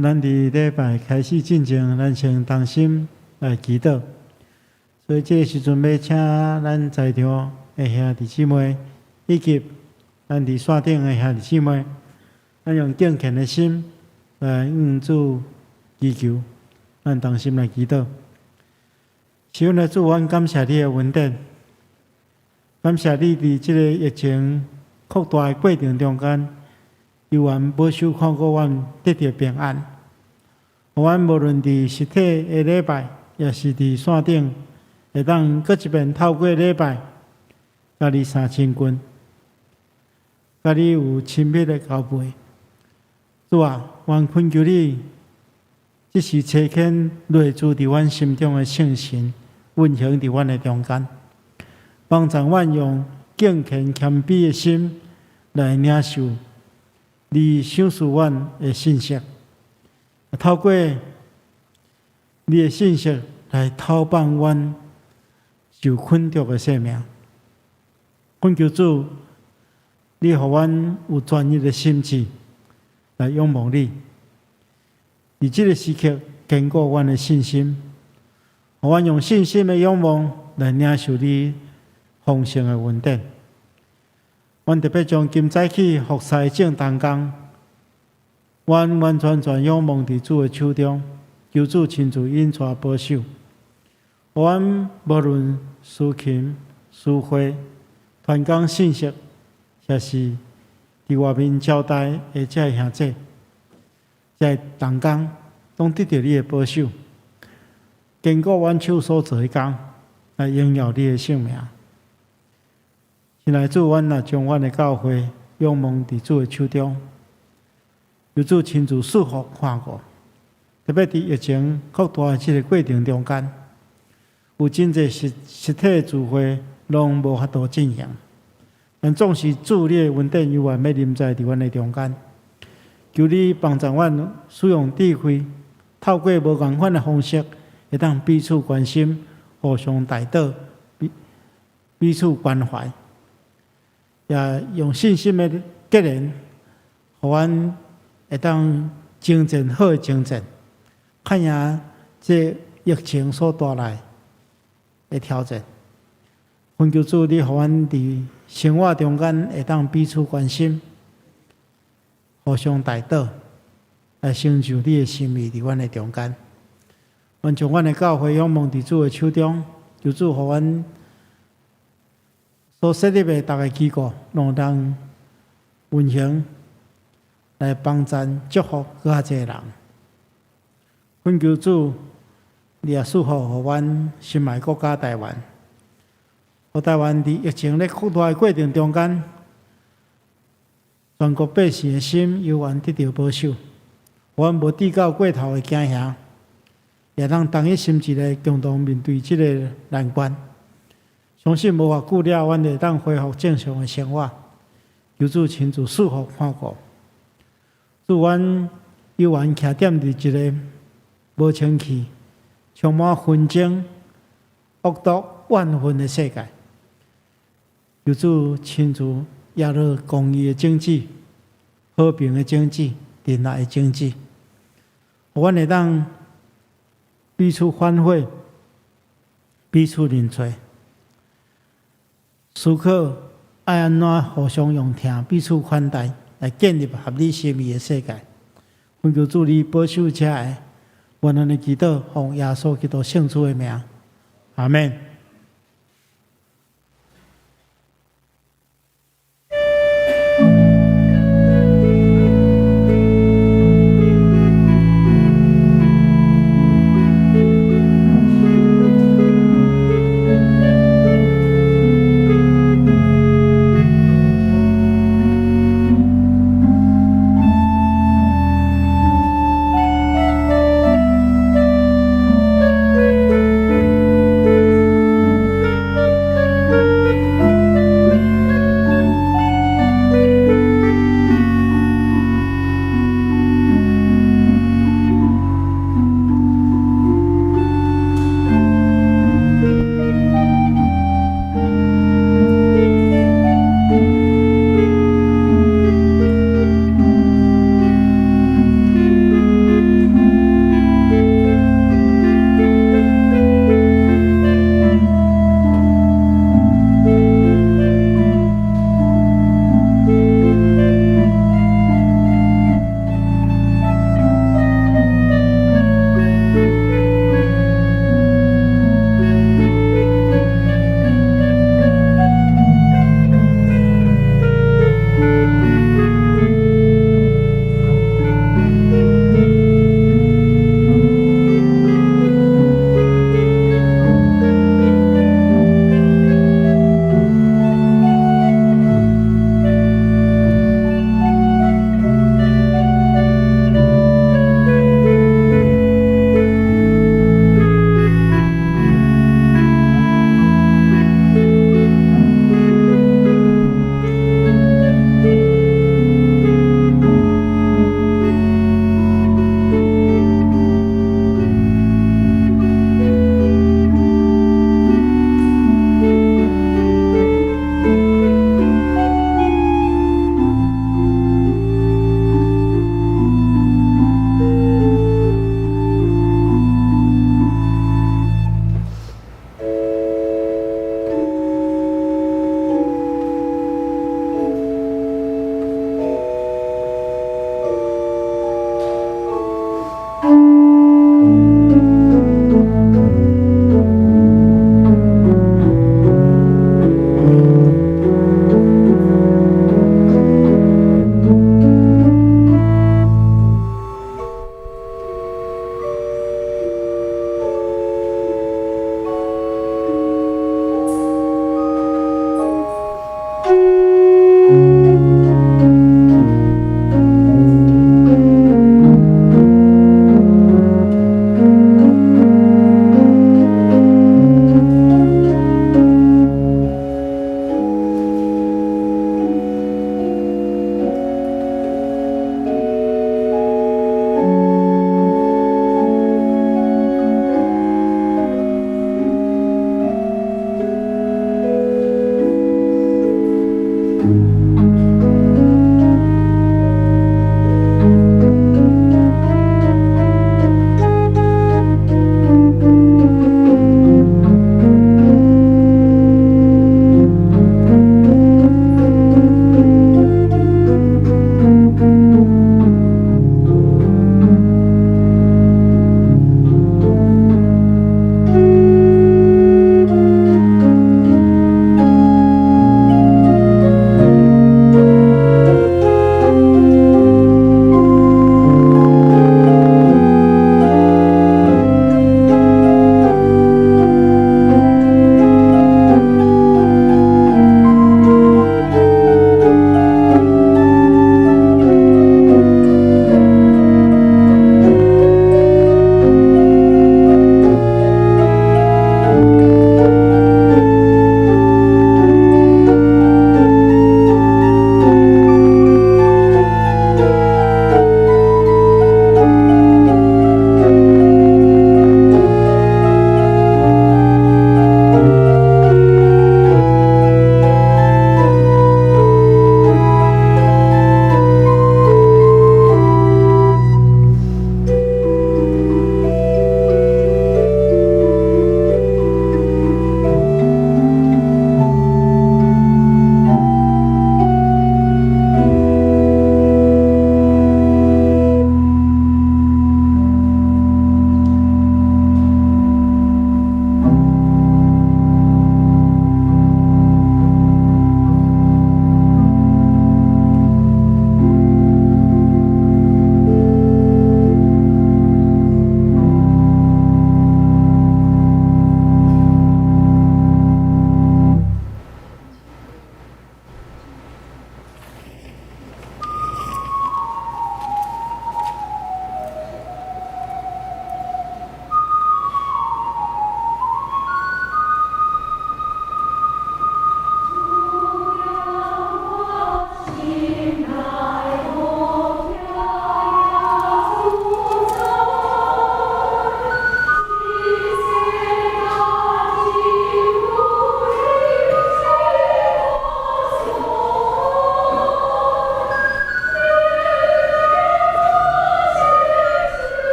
咱佇禮拜開始進前，咱先同心來祈禱。所以這个時陣欲請咱在場的兄弟姊妹，以及咱佇線頂的兄弟姊妹，咱用敬虔的心來向主祈求，咱同心來祈禱。是阮的主，阮感謝你的恩典，感謝你佇這个疫情擴大的過程中間，猶原保守看顧阮得著平安。予阮無論佇實體的禮拜，抑是佇線頂，會當閣一遍透過禮拜，佮你相親近，佮你有親密的交陪。主啊，阮懇求你，這時差遣內住佇阮心中的聖神，運行佇阮的中間，幫助阮用敬虔謙卑的心來領受你賞賜阮的信息，透過你的信息來透放阮受困著的生命。懇求主，你予阮有專一的心志來仰望你，佇這个時刻堅固阮的信心，予阮用信心的仰望來領受你豐盛的恩典。阮特別將今早起服侍的眾同工，完完全全仰望佇主的手中，求主親自引帶保守。予阮無論司琴、司會、傳講信息，抑是佇外面招待的這个兄弟、這个同工，攏得著你的保守，堅固阮手所做的工，來榮耀你的聖名。親愛主，阮也將阮的教會仰望佇主的手中，求主親自賜福看顧。特別佇疫情擴大的這个過程中間，有真濟實體的聚會攏無法度進行。但總是主你的恩典猶原欲臨在佇阮的中間，求你幫助阮使用智慧，透過無仝款的方式，會當彼此關心、互相代禱、彼此關懷，也用信心的結連，予阮會當征戰好的征戰，抗贏這疫情所帶來的挑戰。懇求主，你予阮佇生活中間會當彼此關心、互相代禱，來成就你的心意佇阮的中間。阮將阮的教會仰望佇主的手中，求主予阮所設立的逐个機構，攏會當運行來幫贊祝福閣較濟人。懇求主，你也賜福予阮心愛國家台灣。予台灣佇疫情咧擴大的過程中間，全國百姓的心猶原得著保守，阮無至到過頭的驚嚇，也通同一心志來共同面對這个難關。相信無偌久了，阮會當恢復正常的生活。求主親自賜福看顧。主，阮猶原徛踮佇一个無清氣、充滿紛爭、惡毒、怨恨的世界。求主親自掖落公義的種子、和平的種子、仁愛的種子，予阮會當彼此反悔、彼此認罪，思考愛按怎互相用疼、彼此款待，來建立合你心意的世界。懇求主你保守遮个，願咱的祈禱，奉耶穌基督聖主的名，阿們。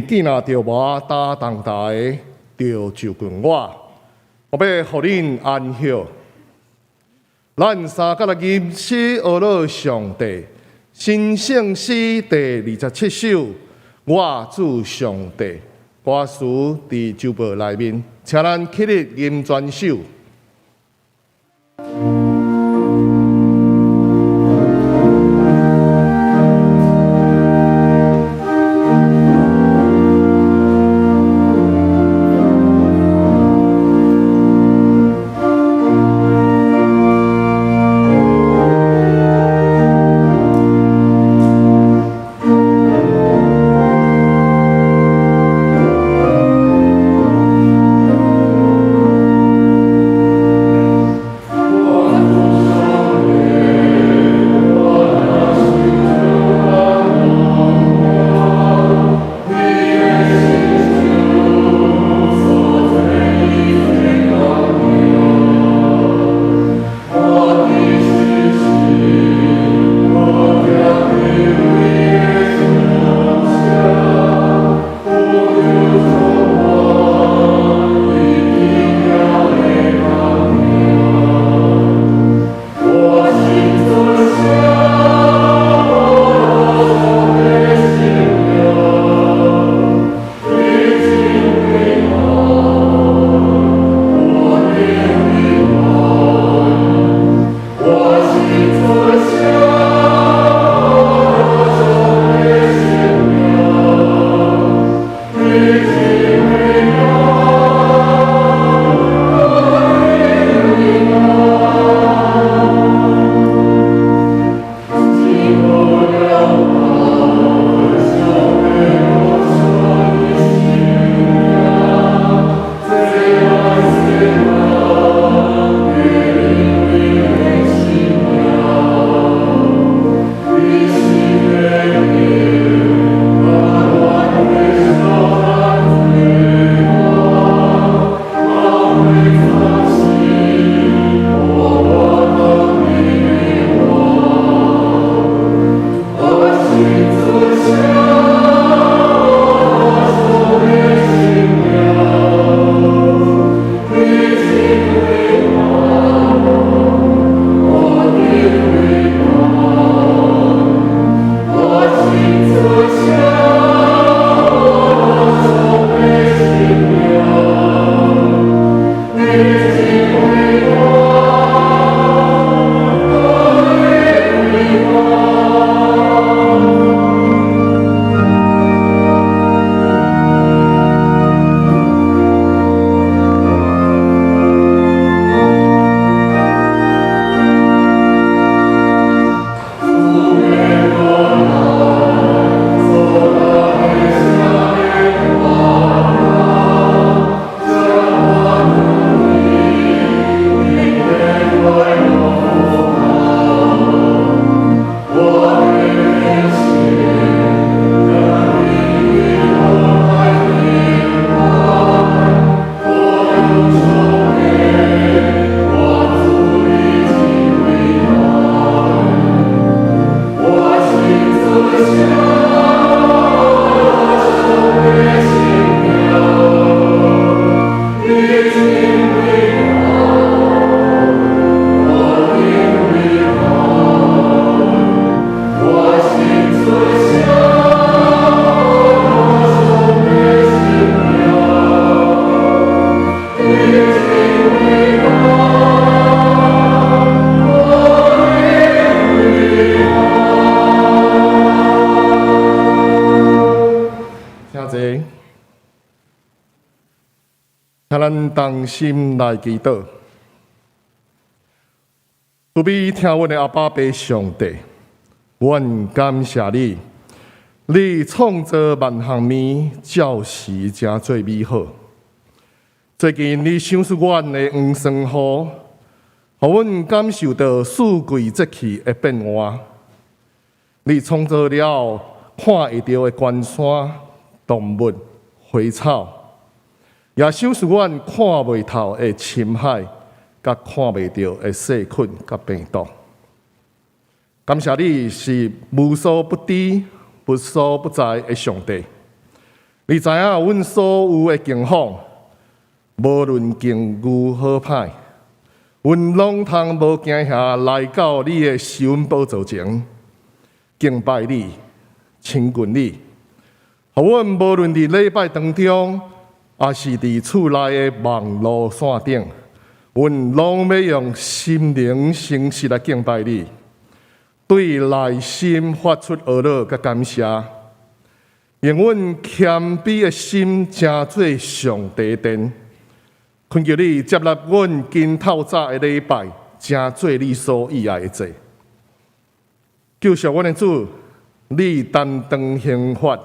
恁見若著我擔重擔的，就就近我，我欲予恁安歇。咱三佮來吟詩呵咾上帝，新聖詩第27首，我主上帝，歌詞佇周報內面，請咱起立吟全首。請坐。請咱同心來祈禱。慈悲疼阮的阿爸父上帝，阮感謝你，你創造萬項物，照時成做美好。最近你賞賜阮的黃酸雨，予阮感受到四季節氣的變換。你創造了看會著的關山、動物、花草，也賞賜阮看袂透的深海，佮看袂著的細菌佮病毒。感謝你是無所不知、無所不在的上帝。你知影阮所有的境況，無論境遇好歹，阮攏通無驚嚇來到你的施恩寶座前，敬拜你、親近你。予阮無論佇禮拜當中，抑是佇厝內的網路線頂，阮攏欲用心靈誠實來敬拜你，對內心發出呵咾佮感謝，用阮謙卑的心成做上帝殿，懇求你接納阮今透早的禮拜，成做你所喜愛的祭。救贖阮的主，你擔當刑罰，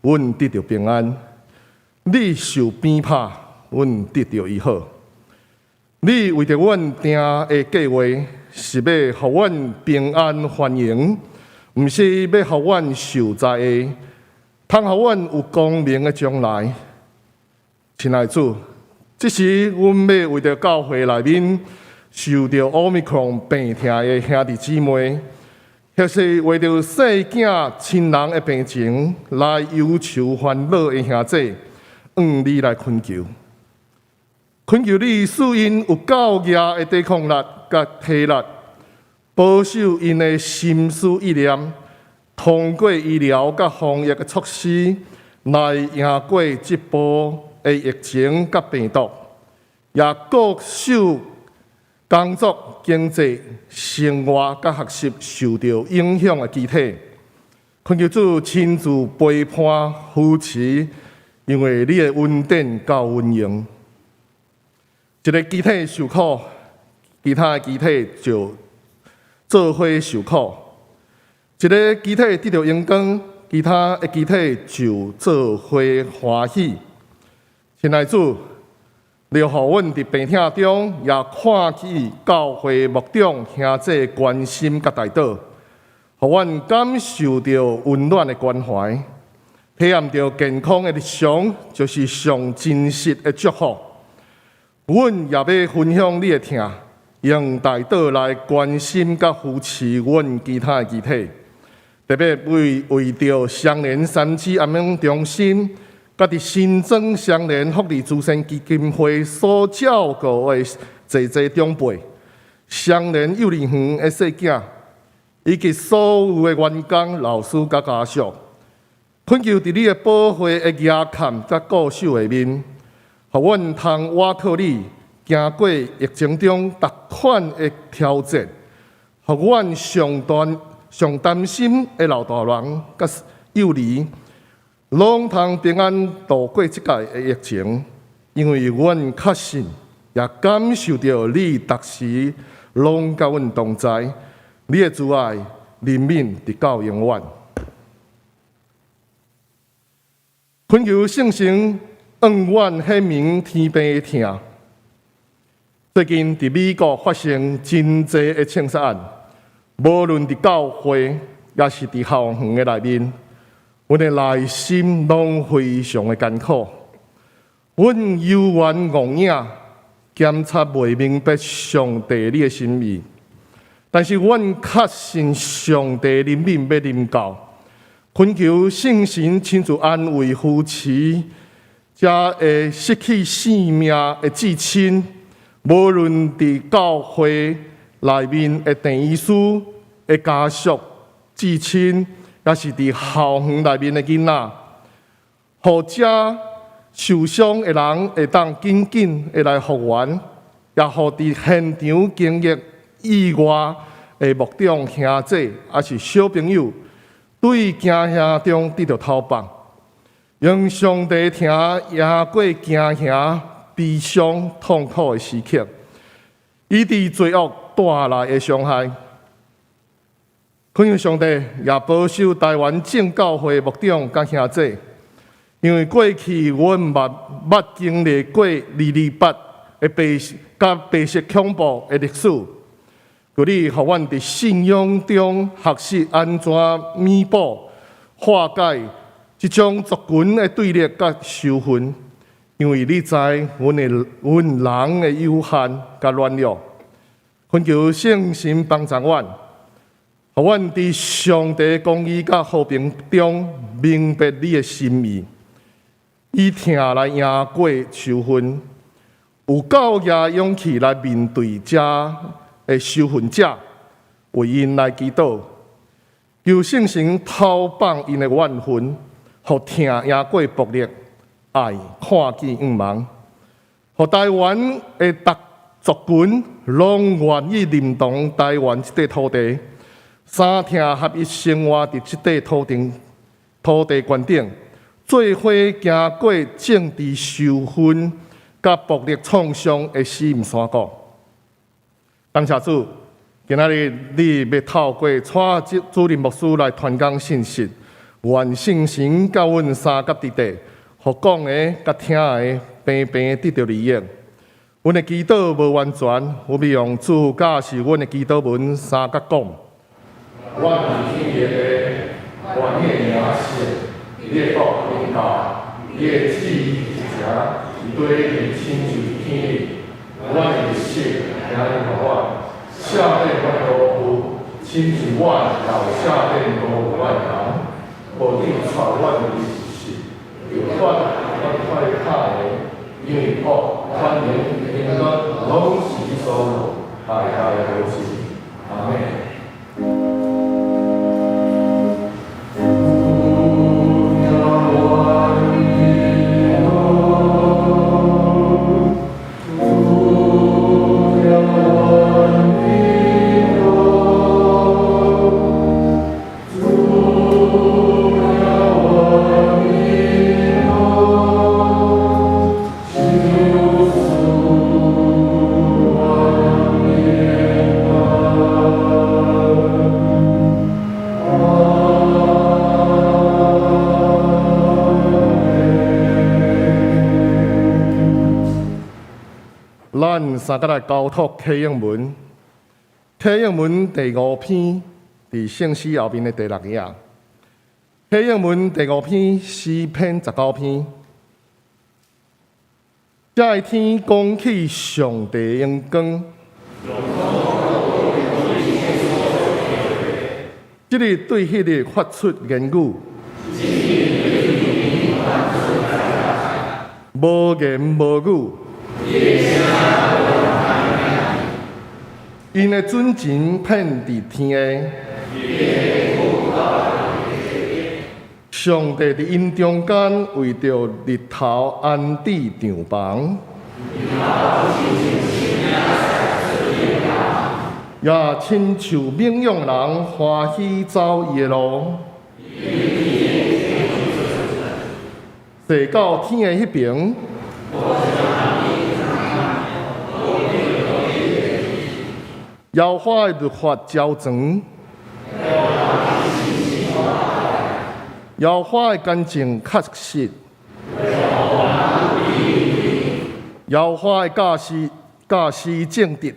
阮得著平安；你受鞭拍，阮得著醫好。你為著阮訂的計劃，是欲予阮平安繁榮，毋是欲予阮受災的，通予阮有光明的將來。親愛主，這時阮欲為著教會內面受著奧密克戎病痛的兄弟姊妹，或是為著細囝親人的病情來憂愁煩惱的兄弟，向你來懇求。懇求你賜𪜶有夠額的抵抗力佮體力，保守𪜶的心思意念，通過醫療佮防疫的措施來贏過這波的疫情佮病毒，也固守工作、經濟、生活佮學習受著影響的機體。懇求主親自陪伴扶持，因為你的恩典夠溫榮。一个機體受苦，其他的機體就做伙受苦；一个機體得著榮光，其他的機體就做伙歡喜。親愛主，你予阮佇病痛中，也看見教會牧長兄弟關心佮代禱，予阮感受著溫暖的關懷，體驗著健康的日常，就是上真實的祝福。阮也欲分享你的疼，用代禱來關心佮扶持阮其他的機體，特別為著雙連三芝安養中心，佮佇新莊雙連福利慈善基金會所照顧的濟濟長輩，雙連幼兒園的細囝，以及所有的員工、老師佮家屬，懇求佇你的寶血的遮蓋佮顧守下面，予阮通倚靠你，行過疫情中逐款的挑戰，予阮上擔心的老大人佮幼兒，攏通平安度過這屆的疫情，因為阮確信，也感受著你逐時攏佮阮同在，你的慈愛、憐憫直到永遠。懇求聖神向阮顯明天父的疼。最近佇美國發生真濟的槍殺案，無論佇教會，抑是佇校園的內面，阮的內心攏非常的艱苦。阮猶原戇影，檢查袂明白上帝你的心意，但是阮確信上帝憐憫欲臨到，懇求聖神親自安慰扶持，遮會失去性命的至親，無論佇教會內面的鄭醫師的家屬、至親，抑是佇校園內面的囡仔，予遮受傷的人會當緊緊的來復原，也予佇現場經歷意外的牧長兄弟，抑是小朋友，對驚嚇中得著透放，用上帝疼贏過驚嚇、悲傷、痛苦的時刻，醫治罪惡帶來的傷害。懇求上帝也保守台灣正教會牧長佮兄弟，因為過去阮嘛捌經歷過228的佮白色恐怖的歷史，求你予阮佇信仰中學習按怎彌補、化解這種族群的對立佮仇恨，因為你知阮人的有限佮軟弱，懇求聖神幫助阮，予阮佇上帝公義佮和平中明白你的心意，以疼來贏過仇恨，有夠額勇氣來面對遮的仇恨者，為𪜶來祈禱，求聖神偷放𪜶的怨恨，予疼贏過暴力，愛看見向望，予台灣的逐族群攏願意認同台灣這塊土地，三疼合一生活佇這塊土地懸頂，做伙行過政治仇恨佮暴力創傷的死毋山谷。感謝主，今仔日你欲透過蔡主任牧師來傳講信息，願聖神佮阮相佮佇底，予講的佮聽的平平得著利益。阮的祈禱無完全，阮欲用主教示阮的祈禱文相佮講。阮佇天的父，願你的名聖，你的國臨到，你的旨意行，佇地親像天裡。阮的日食今日予阮，赦免阮的辜負，親像阮也有赦免辜負阮的人。無你帶阮入試試，又脫阮脫離歹的，因為國、權能、榮耀，攏是你所有，代代無盡。阿們。咱三個來交託啟應文，啟應文第五篇，佇聖詩後面的第六頁。啟應文第五篇，詩篇19篇。這个天講起上帝榮光，這日對彼日發出言語，無言無語。𪜶的準繩遍佇天下，上帝佇𪜶中間為著日頭安置帳棚，也親像勉勇人歡喜走伊的路，踅到天的彼爿。耶和華的律法昭全，耶和華的乾淨確實，耶和華的教示正直，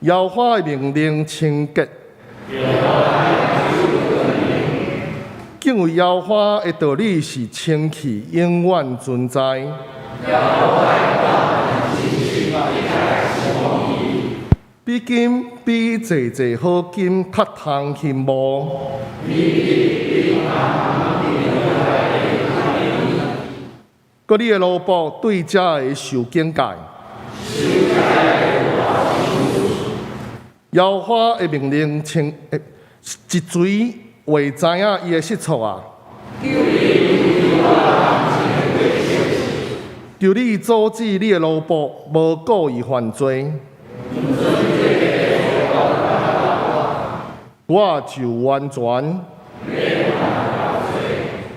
耶和華的命令清潔，敬畏耶和華的道理是清氣，永遠存在。比金比濟濟好金較通欣慕。閣你的奴僕對這會受警戒。耶和華的命令清，一錘會知影伊的失錯啊！求你阻止你的奴僕無故意犯罪，我就完全。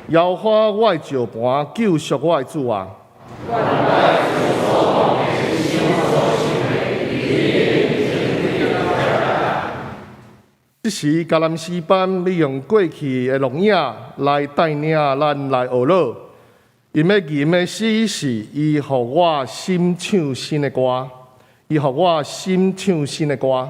耶和華我的石磐，救贖我的主啊！這時，迦南詩班欲用過去的錄影來帶領咱來學樂。𪜶欲吟的詩是：伊予我心唱新的歌，伊予我心唱新的歌。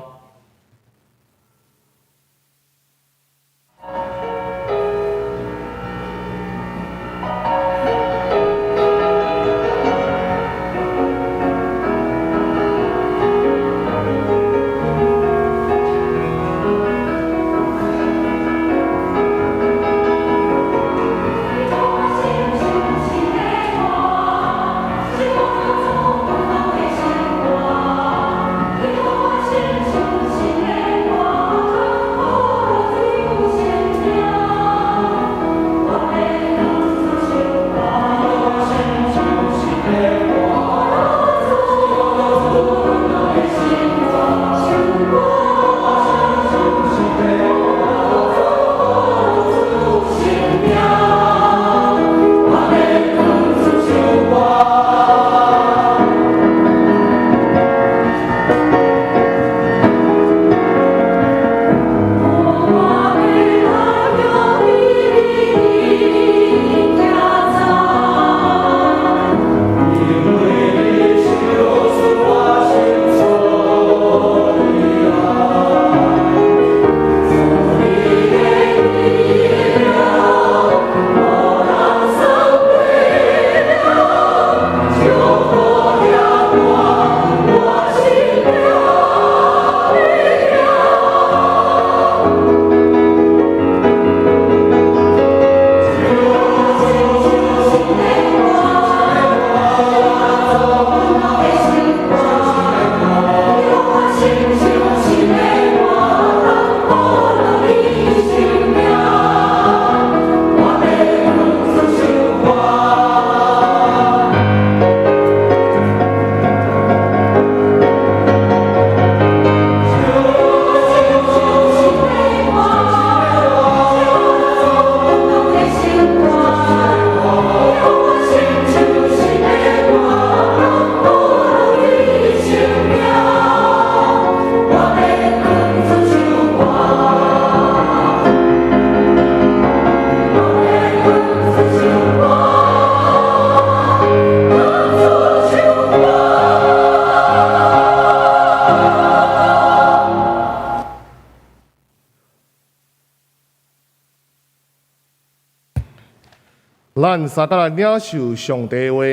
咱三佮來領受上帝的話。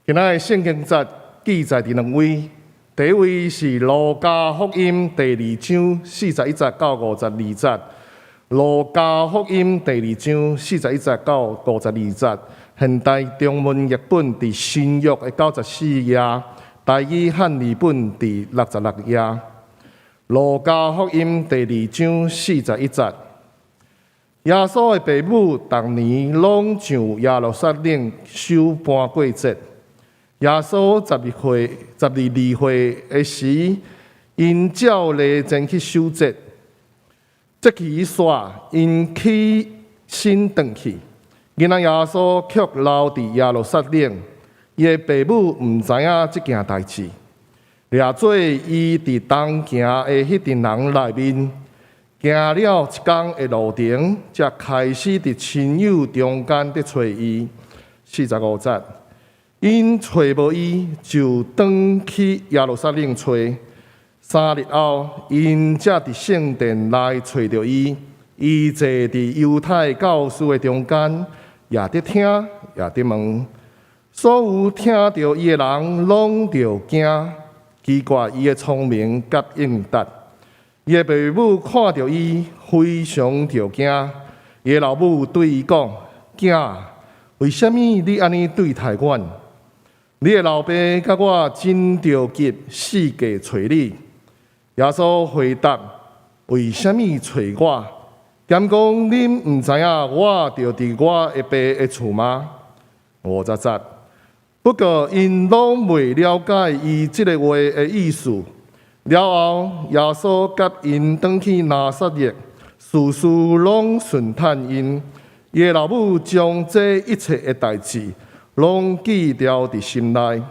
今仔的聖經節記載佇兩位，第一位是路加福音第二章四十一節到五十二節。路加福音第二章四十一節到五十二節，現代中文譯本佇新約的94頁，台語漢字本佇66頁。路加福音第二章四十一節，耶穌的爸母逐年攏上耶路撒冷守盤過節。耶穌12歲、12歲的時，𪜶照例前去守節。節期一煞，𪜶起身轉去。囡仔耶穌卻留佇耶路撒冷，伊的爸母毋知影這件代誌。掠做伊佇同行的彼陣人內面，行了一工的路程，才開始佇親友中間咧揣伊。45節，𪜶揣無伊，就轉去耶路撒冷揣。3日後，𪜶才佇聖殿內揣著伊。伊坐佇猶太教師的中間，也佇聽，也佇問。所有聽著伊的人，攏著驚，奇怪伊的聰明佮應答。伊的爸母看著伊，非常著驚。伊的老母對伊講：囝，為啥物你按呢對待阮？你的老爸佮我真著急，四界揣你。耶穌回答：為啥物揣我？敢講恁毋知影我著佇我的爸的厝嗎？50節。不過𪜶攏未了解伊這个話的意思。了後，耶穌佮𪜶轉去拿撒勒，事事攏順趁𪜶。伊的老母將這一切的代誌攏記牢佇心內。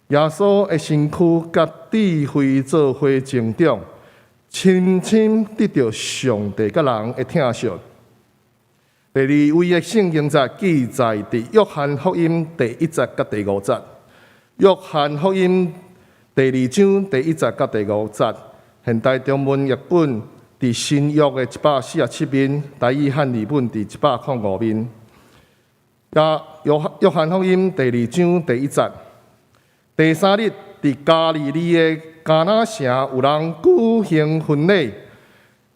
耶穌的身軀佮智慧做伙增長，深深得著上帝佮人的疼惜。第二位的聖經節記載佇約翰福音第一節佮第五節。約翰福音第二章第一節佮第五節，現代中文譯本佇新約的147面，台語漢字本佇105面。約翰福音第二章第一節。第三日，佇加利利的迦拿城有人舉行婚禮，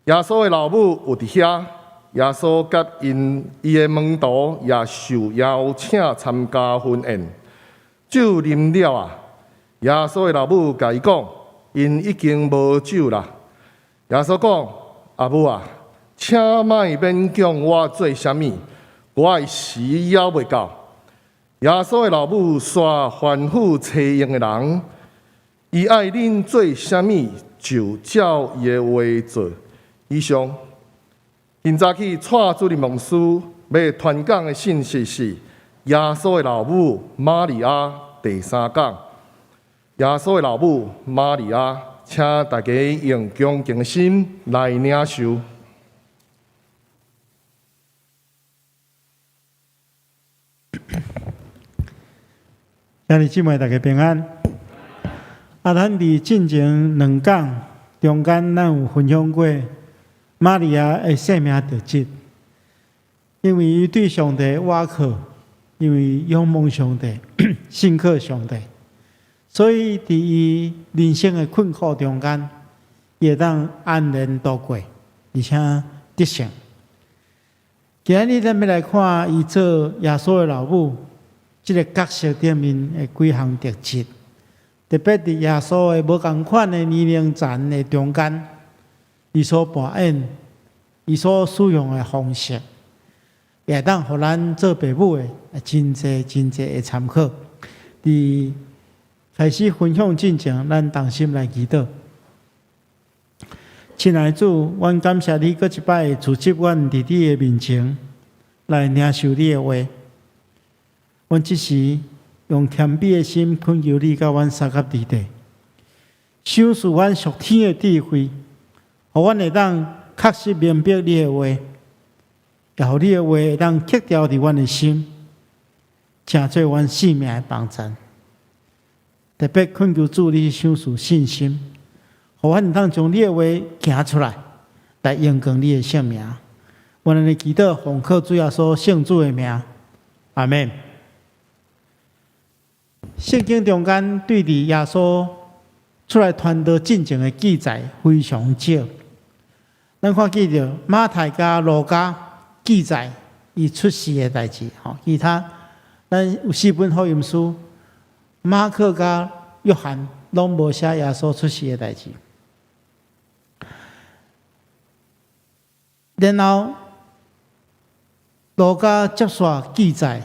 耶穌的老母有佇遐，耶穌佮伊的門徒也受邀請參加婚宴。酒啉了啊，耶穌的老母共伊講，𪜶已經無酒啦。耶穌講：阿母啊，請莫勉強我做啥物，我的時猶未到。耶穌的老母煞吩咐差用的人，伊愛恁做啥物，就照伊的話做。以上，今早起蔡主任牧師欲傳講的信息是耶穌的老母瑪利亞第三講。耶穌的老母瑪利亞，請大家用恭敬的心來領受。兄弟姊妹，大家平安。啊，咱佇進前兩講中間，咱有分享過瑪利亞的生命特質，因為伊對上帝倚靠，因為仰望上帝、信靠上帝，所以佇伊人生的困苦中間，伊會當安然度過，而且得勝。今仔日咱欲來看伊做耶穌的老母。這个角色頂面的幾項特質，特別佇耶穌的無仝款的年齡層的中間，伊所扮演、伊所使用的方式，也會當予咱做爸母的真濟真濟的參考。佇開始分享進前，咱同心來祈禱。親愛的主，阮感謝你，閣一擺組織阮佇你的面前來領受你的話。阮這時用謙卑的心懇求你，佮阮相佮佇地，賞賜阮屬天的智慧，予阮會當確實明白你的話，也予你的話會當刻牢佇阮的心，成做阮性命的幫贊。特別懇求主，你賞賜信心，予阮會當將你的話行出來，來榮光你的聖名。阮按呢祈禱，奉靠主耶穌聖子的名。阿門。聖經中間對佇耶穌出來傳道進前的記載非常少。咱看見著馬太佮路加記載伊出世的代誌，吼，其他咱有四本福音書，馬可佮約翰攏無寫耶穌出世的代誌。然後路加接續記載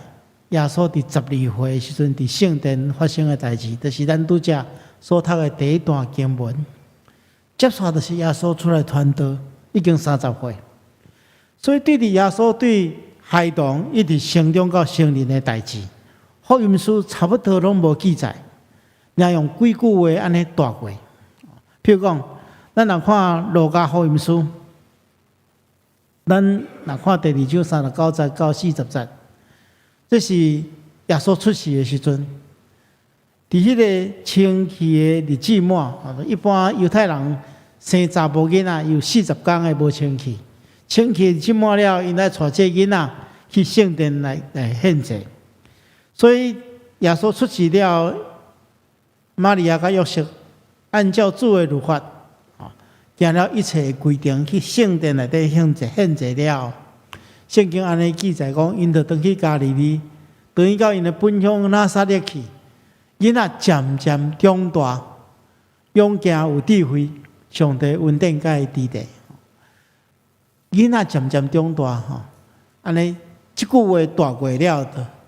耶穌佇十二歲的時陣，佇聖殿發生的代誌，就是咱拄才所讀的第一段經文。接續就是耶穌出來傳道，已經30歲。所以對佇耶穌對孩童一直成長到成人的代誌，福音書差不多攏無記載，爾用幾句話按呢帶過。譬如講，咱若看路加福音書，咱若看第二章39節到40節，這是耶穌出世的時陣，佇彼个清氣的日子滿，一般猶太人生查某囡仔有40工的無清氣。清氣日子滿了，𪜶愛帶這囡仔去聖殿來獻祭。所以耶穌出世了，瑪利亞佮約瑟按照主的律法，行了一切的規定去聖殿內底獻祭，獻祭了。聖經按呢記載講，𪜶就轉去加利利，轉去到𪜶的本鄉拿撒勒去。囡仔漸漸長大，勇健有智慧，上帝恩典佮伊佇咧。囡仔漸漸長大，吼，按呢這句話帶過了，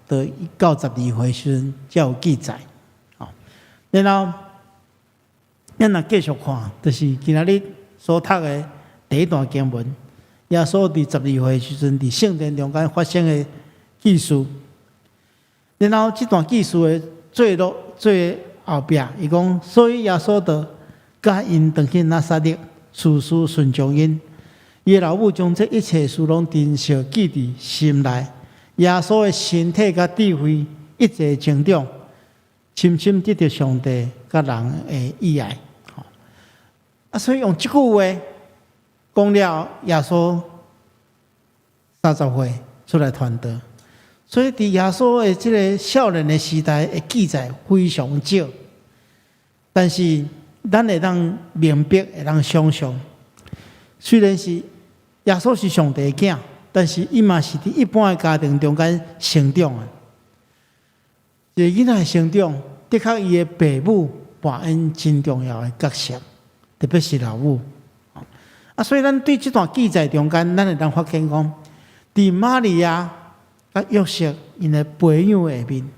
就到十二歲時陣才有記載，吼。然後，咱若繼續看，就是今仔日所讀的第一段經文，耶穌佇十二歲時陣，佇聖殿中間發生的記事。然後，這段記事的最落最後壁，伊講，所以耶穌就佮𪜶轉去拿撒勒，事事順從𪜶。伊的老母將這一切事攏珍惜記佇心內。耶穌的身體佮智慧一直成長，深深得著上帝佮人的喜愛。啊，所以用這句話講了，耶穌30歲出來傳道。所以佇耶穌的這个少年的時代的記載非常少，但是咱會當明白，會當想像，雖然是耶穌是上帝的囝，但是伊嘛是佇一般的家庭中間成長的。一个囡仔的成長，的確伊的爸母扮演真重要的角色，特別是老母。啊，所以咱對這段記載中間，咱會當發現講，佇瑪利亞佮約瑟𪜶的培養下面，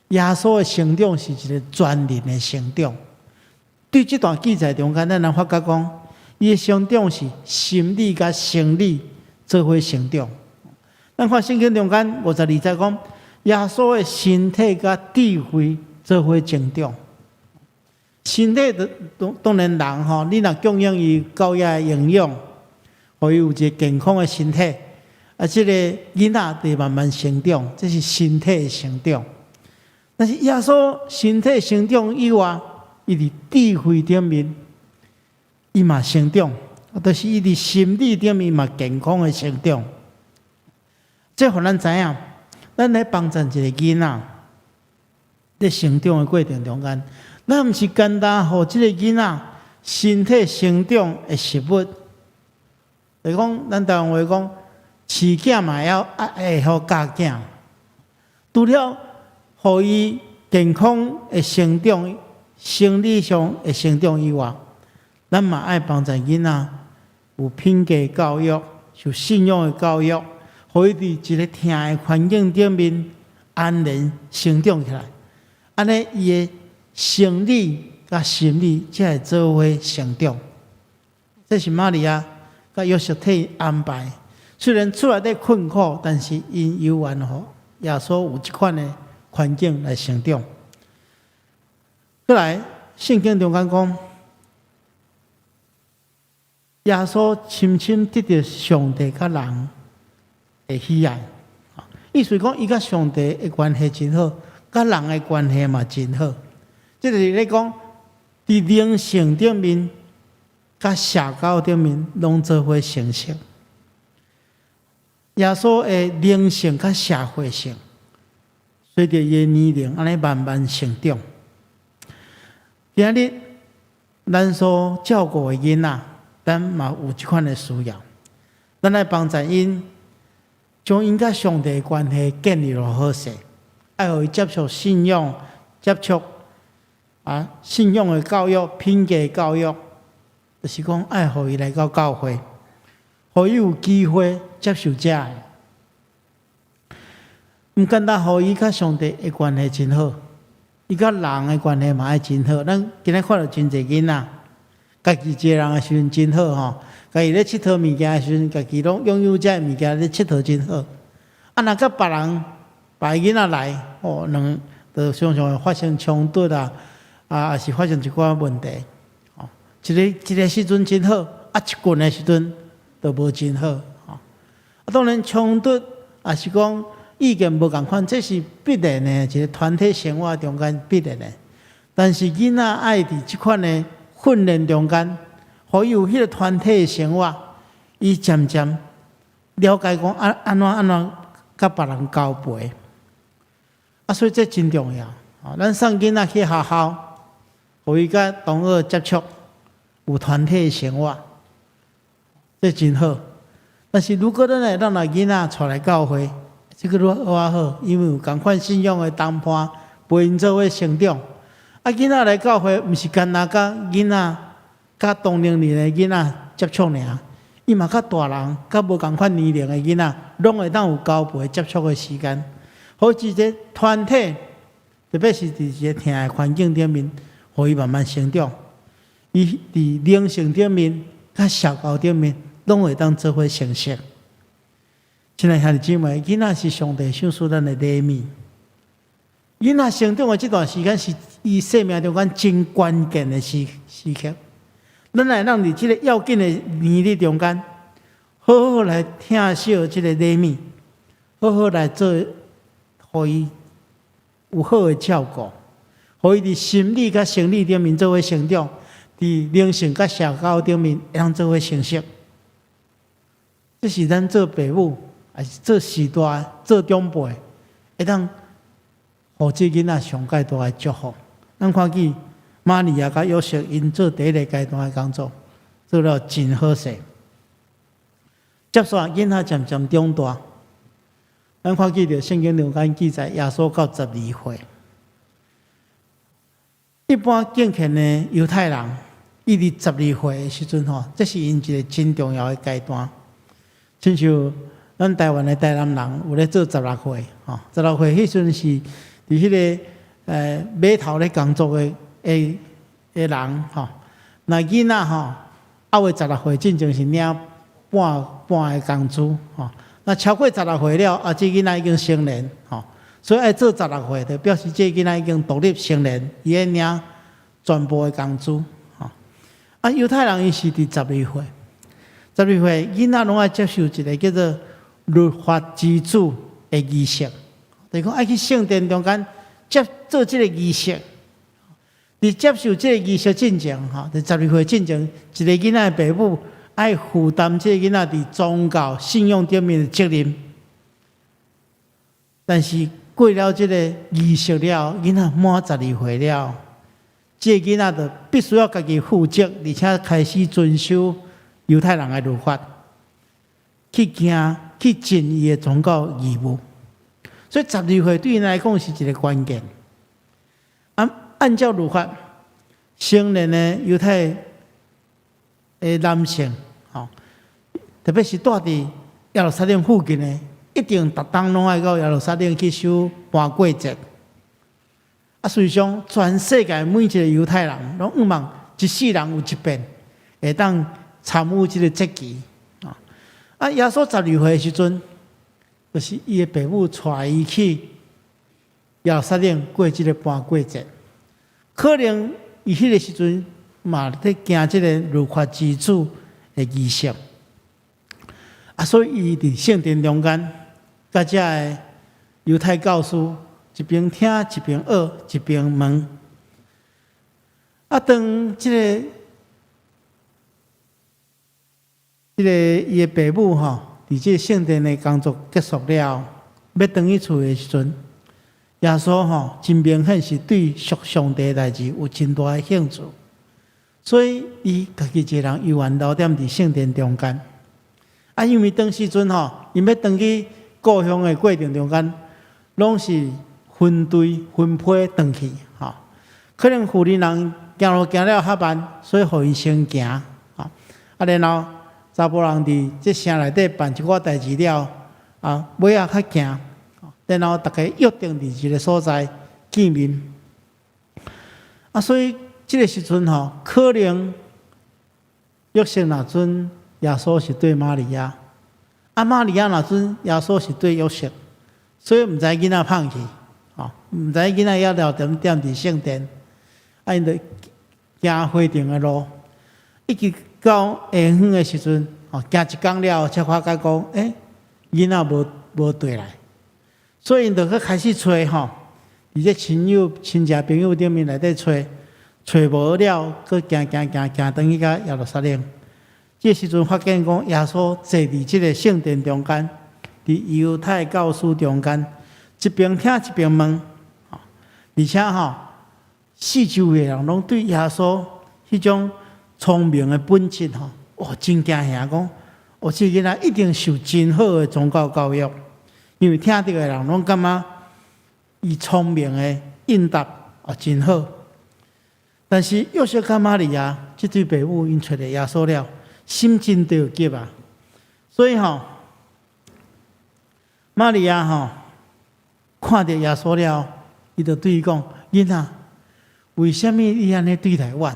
耶穌的成長是一个全人的成長。對這段記載中間，咱會發覺講，伊的成長是心理佮生理做伙成長。咱看聖經中間52節講，耶穌的身體佮智慧做伙成長。身體當當然人吼，你若供應伊夠額的營養，予伊有一个健康的身體，啊，這个囡仔會慢慢成長，這是身體的成長。但是耶穌身體成長以外，伊佇智慧頂面，伊嘛成長，就是伊佇心理頂面嘛健康的成長。這予咱知影，咱咧幫助一个囡仔佇成長的過程中間，咱毋是簡單予這个囡仔身體成長的食物。就是講，咱台灣話講，飼囝嘛要會曉教囝，除了予伊健康的成長、生理上的成長以外，咱嘛愛幫助囡仔有品格教育、受信仰的教育，予伊佇一个疼的環境頂面安然成長起來。按呢，伊的生理佮心理才會做伙成長。這是瑪利亞佮約瑟替伊安排。雖然厝內底困苦，但是𪜶猶原予耶穌有這款的環境來成長。過來，聖經中間講，耶穌深深得著上帝佮人的喜愛。意思講，伊佮上帝的關係真好，佮人的關係嘛真好。這就是咧講，佇靈性頂面、佮社交頂面，攏做伙成熟。耶穌的靈性佮社會性，隨著伊的年齡按呢慢慢成長。今日咱所照顧的囡仔，咱嘛有這款的需要，咱來幫助𪜶，將𪜶佮上帝的關係建立落好勢，愛予伊接觸信仰，接觸信仰的教育、品格的教育，就是講愛予伊來到教會，予伊有機會接受這个。毋簡單，予伊佮上帝的關係真好，伊佮人的關係嘛愛真好。咱今日看著真濟囡仔，家己一个人的時陣真好吼，家己咧𨑨迌物件的時陣，家己攏擁有這个物件咧𨑨迌真好。啊，若佮別人別个囡仔來，哦，兩就常常會發生衝突啊，啊，抑是發生一寡問題。吼，一个一个時陣真好，啊，一群的時陣就無真好。吼，啊，當然衝突抑是講意見無仝款，這是必然的，一個團體生活中間必然的。但是囡仔愛佇這款的訓練中間，予伊有彼個團體的生活，伊漸漸了解講按按怎按怎佮別人交陪。啊，所以這真重要。咱送囡仔去學校，予伊佮同學接觸，有團體的生活，這真好。但是如果咱會當來囡仔帶來教會，這個愈較好，因為有仝款信仰的同伴陪𪜶做伙成長。啊，囡仔來教會，毋是干焦佮囡仔、佮同齡年的囡仔接觸爾，伊嘛佮大人、佮無仝款年齡的囡仔，攏會當有交陪接觸的時間。好一個團體，特別是佇一個疼的環境頂面，予伊慢慢成長。伊佇靈性頂面、佮社交頂面，攏會當做伙成熟。親愛兄弟姊妹，囡仔是上帝賞賜咱的禮物。囡仔成長的這段時間是伊生命中間真關鍵的時時刻。咱會當佇這個要緊的年日中間，好好來疼惜這個禮物，好好來做，予伊有好的照顧，予伊佇心理佮生理頂面做伙成長，佇靈性佮社交頂面會當做伙成熟。這是咱做爸母，抑是做序大、做長輩，會當予這囡仔上蓋大的祝福。咱看見瑪利亞佮約瑟𪜶做第一个階段的工作，做了真好勢。接續囡仔漸漸長大，咱看見著聖經中間記載，耶穌到十二歲。一般敬虔的猶太人，伊佇十二歲的時陣吼，這是𪜶一個真重要的階段。親像咱台灣的台南人有咧做十六歲，吼，十六歲彼時陣是佇彼個碼頭咧工作的的的人吼，若囡仔吼，猶未十六歲進前是領半半个工資吼，若超過十六歲了，啊，這囡仔已經成年吼，所以愛做十六歲，就表示這囡仔已經獨立成年，伊愛領全部的工資吼。啊，猶太人伊是佇十二歲，十二歲囡仔攏愛接受一個叫做律法之子的儀式，就是講愛去聖殿中間接做這個儀式。佇接受這個儀式進前，吼，佇十二歲進前，一個囡仔的爸母愛負擔這個囡仔佇宗教信仰頂面的責任。但是過了這個儀式了，囡仔滿十二歲了，這個囡仔就必須要家己負責，而且開始遵守猶太人的律法，去行去盡伊的宗教義務。所以十二歲對𪜶來講是一個關鍵。按按照律法，成年的猶太的男性，吼，特別是住佇耶路撒冷附近的，一定逐冬攏愛到耶路撒冷去守盤過節。啊，事實上，全世界每一個猶太人攏向望一世人有一遍會當參與這個節期。啊，耶穌十二歲的時陣，就是伊的爸母帶伊去耶路撒冷過這個盤過節。可能伊彼個時陣嘛佇行這個律法之子的儀式，啊，所以伊佇聖殿中間，佮遮个猶太教師一邊聽一邊學一邊問。啊，當這个這个伊的爸母吼，佇這個聖殿的工作結束了，欲轉去厝的時陣，耶穌吼真明顯是對屬上帝的代誌有真大的興趣，所以伊家己一个人猶原留踮佇聖殿中間。啊，因為當時陣吼，𪜶欲轉去故鄉的過程中間，攏是分隊分批轉去，吼。可能婦人人行路行了較慢，所以予𪜶先行，吼。啊，然後查埔人佇這城內底辦一寡代誌了，啊，尾仔較行，然後逐家約定佇一个所在見面。啊，所以這个時陣吼，可能約瑟若準耶穌是對瑪利亞，啊，瑪利亞若準耶穌是對約瑟，所以毋知囡仔放去，吼，毋知囡仔猶留踮踮佇聖殿，啊，𪜶就行回程的路，一直到下昏的時陣，吼，行一工了後，才發覺講，欸，囡仔無無綴來，所以𪜶就閣開始揣吼，佇這親友、親戚朋友頂面內底揣，揣無了，閣行行行行轉去到耶路撒冷。這時陣發現講，耶穌坐佇這个聖殿中間，佇猶太教師中間，一邊聽一邊問，而且吼，四周圍的人攏對耶穌彼種聰明的本質吼，哇，真驚嚇講，哦，這个囡仔一定受真好的宗教教育，因為聽著的人攏感覺伊聰明的應答啊真好。但是約瑟佮瑪利亞這對爸母𪜶揣著耶穌了，心真著急啊！所以吼，瑪利亞吼看著耶穌了，伊就對伊講：囡仔，為啥物你按呢對待阮？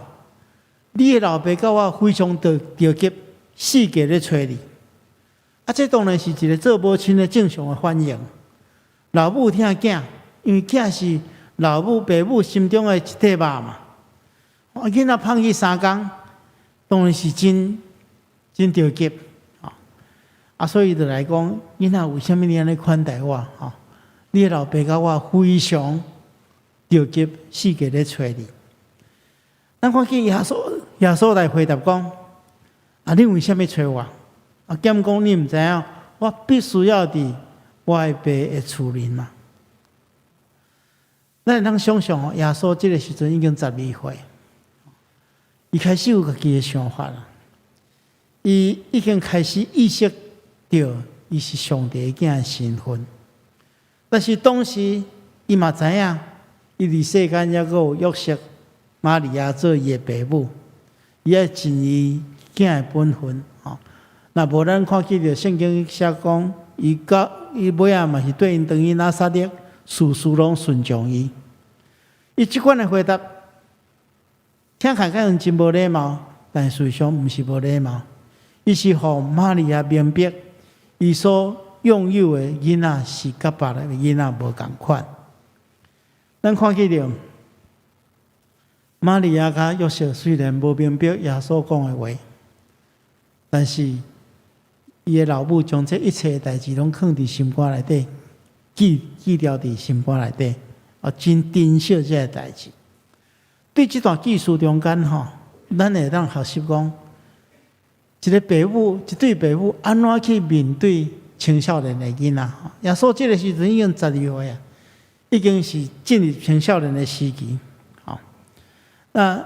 你的老爸佮我非常著著急，四界咧揣你。啊，這當然是一个做母親的正常的反應。老母疼囝，因為囝是老母爸母心中的一塊肉嘛。啊，囡仔放去3工，當然是真真著急。啊，所以就來講，囡仔為啥物你按呢款待我？吼，你的老爸佮我非常著急，四界咧揣你。咱看見耶穌，耶穌來回答講：啊，你為啥物揣我？啊，敢講你毋知影，我必須要佇我的爸的厝裡嘛。咱會當想像哦，耶穌這个時陣已經12歲，伊開始有家己的想法啦。伊已經開始意識著伊是上帝囝的身份，但是當時伊嘛知影，伊佇世間猶閣有約瑟、瑪利亞做伊的爸母，伊愛盡伊囝的本分。吼，若無咱看見著聖經寫講，伊到伊尾仔嘛是綴𪜶轉去拿撒勒，事事攏順從伊。伊這款的回答，聽起來敢若真無禮貌，但事實上毋是無禮貌。伊是予瑪利亞明白，伊所擁有的囡仔是佮別个囡仔無仝款。咱看見著瑪利亞佮約瑟雖然無明白耶穌講的話，但是伊的老母將這一切的代誌攏囥佇心肝內底，記記牢佇心肝內底，啊，真珍惜這个代誌。對這段記事中間吼，咱會當學習講，一个爸母，一對爸母按怎去面對青少年的囡仔？耶穌這个時陣已經12歲啊，已經是進入青少年的時期。吼，那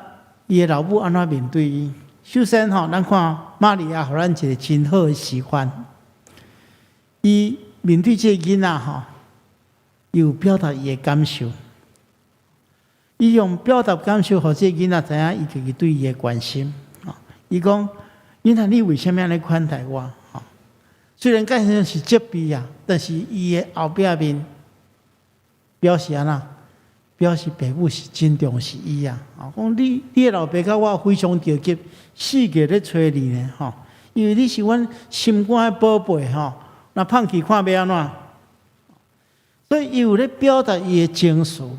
伊的老母按怎面對伊？首先吼，咱看瑪利亞予咱一个真好的示範。伊面對這个囡仔吼，伊有表達伊的感受。伊用表達感受，予這个囡仔知影伊家己對伊的關心。伊講：囡仔，你為啥物按呢款待我？吼，雖然敢像是責備啊，但是伊的後壁面表示按怎？表示爸母是真重視伊啊！講你你的老爸佮我非常著急，四界咧揣你呢，吼，因為你是阮心肝的寶貝，吼，若放棄看欲按怎？所以伊有咧表達伊的情緒。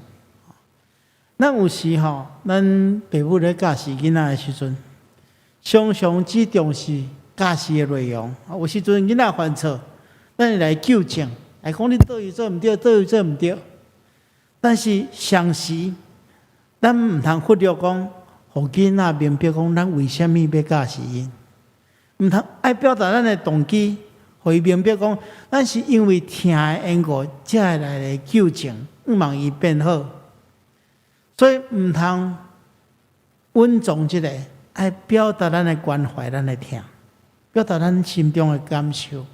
咱有時吼，咱爸母咧教示囡仔的時陣，常常只重視教示的內容。有時陣囡仔犯錯，咱會來糾正，來講你佗位做毋對，佗位做毋對。但是同時，咱毋通忽略講，予囡仔明白講，咱為啥物欲教示𪜶？毋通愛表達咱的動機，予伊明白講，咱是因為疼的緣故，才會來來糾正。望伊變好。所以毋通隱藏這個，愛表達咱的關懷，咱的疼，表達咱心中的感受。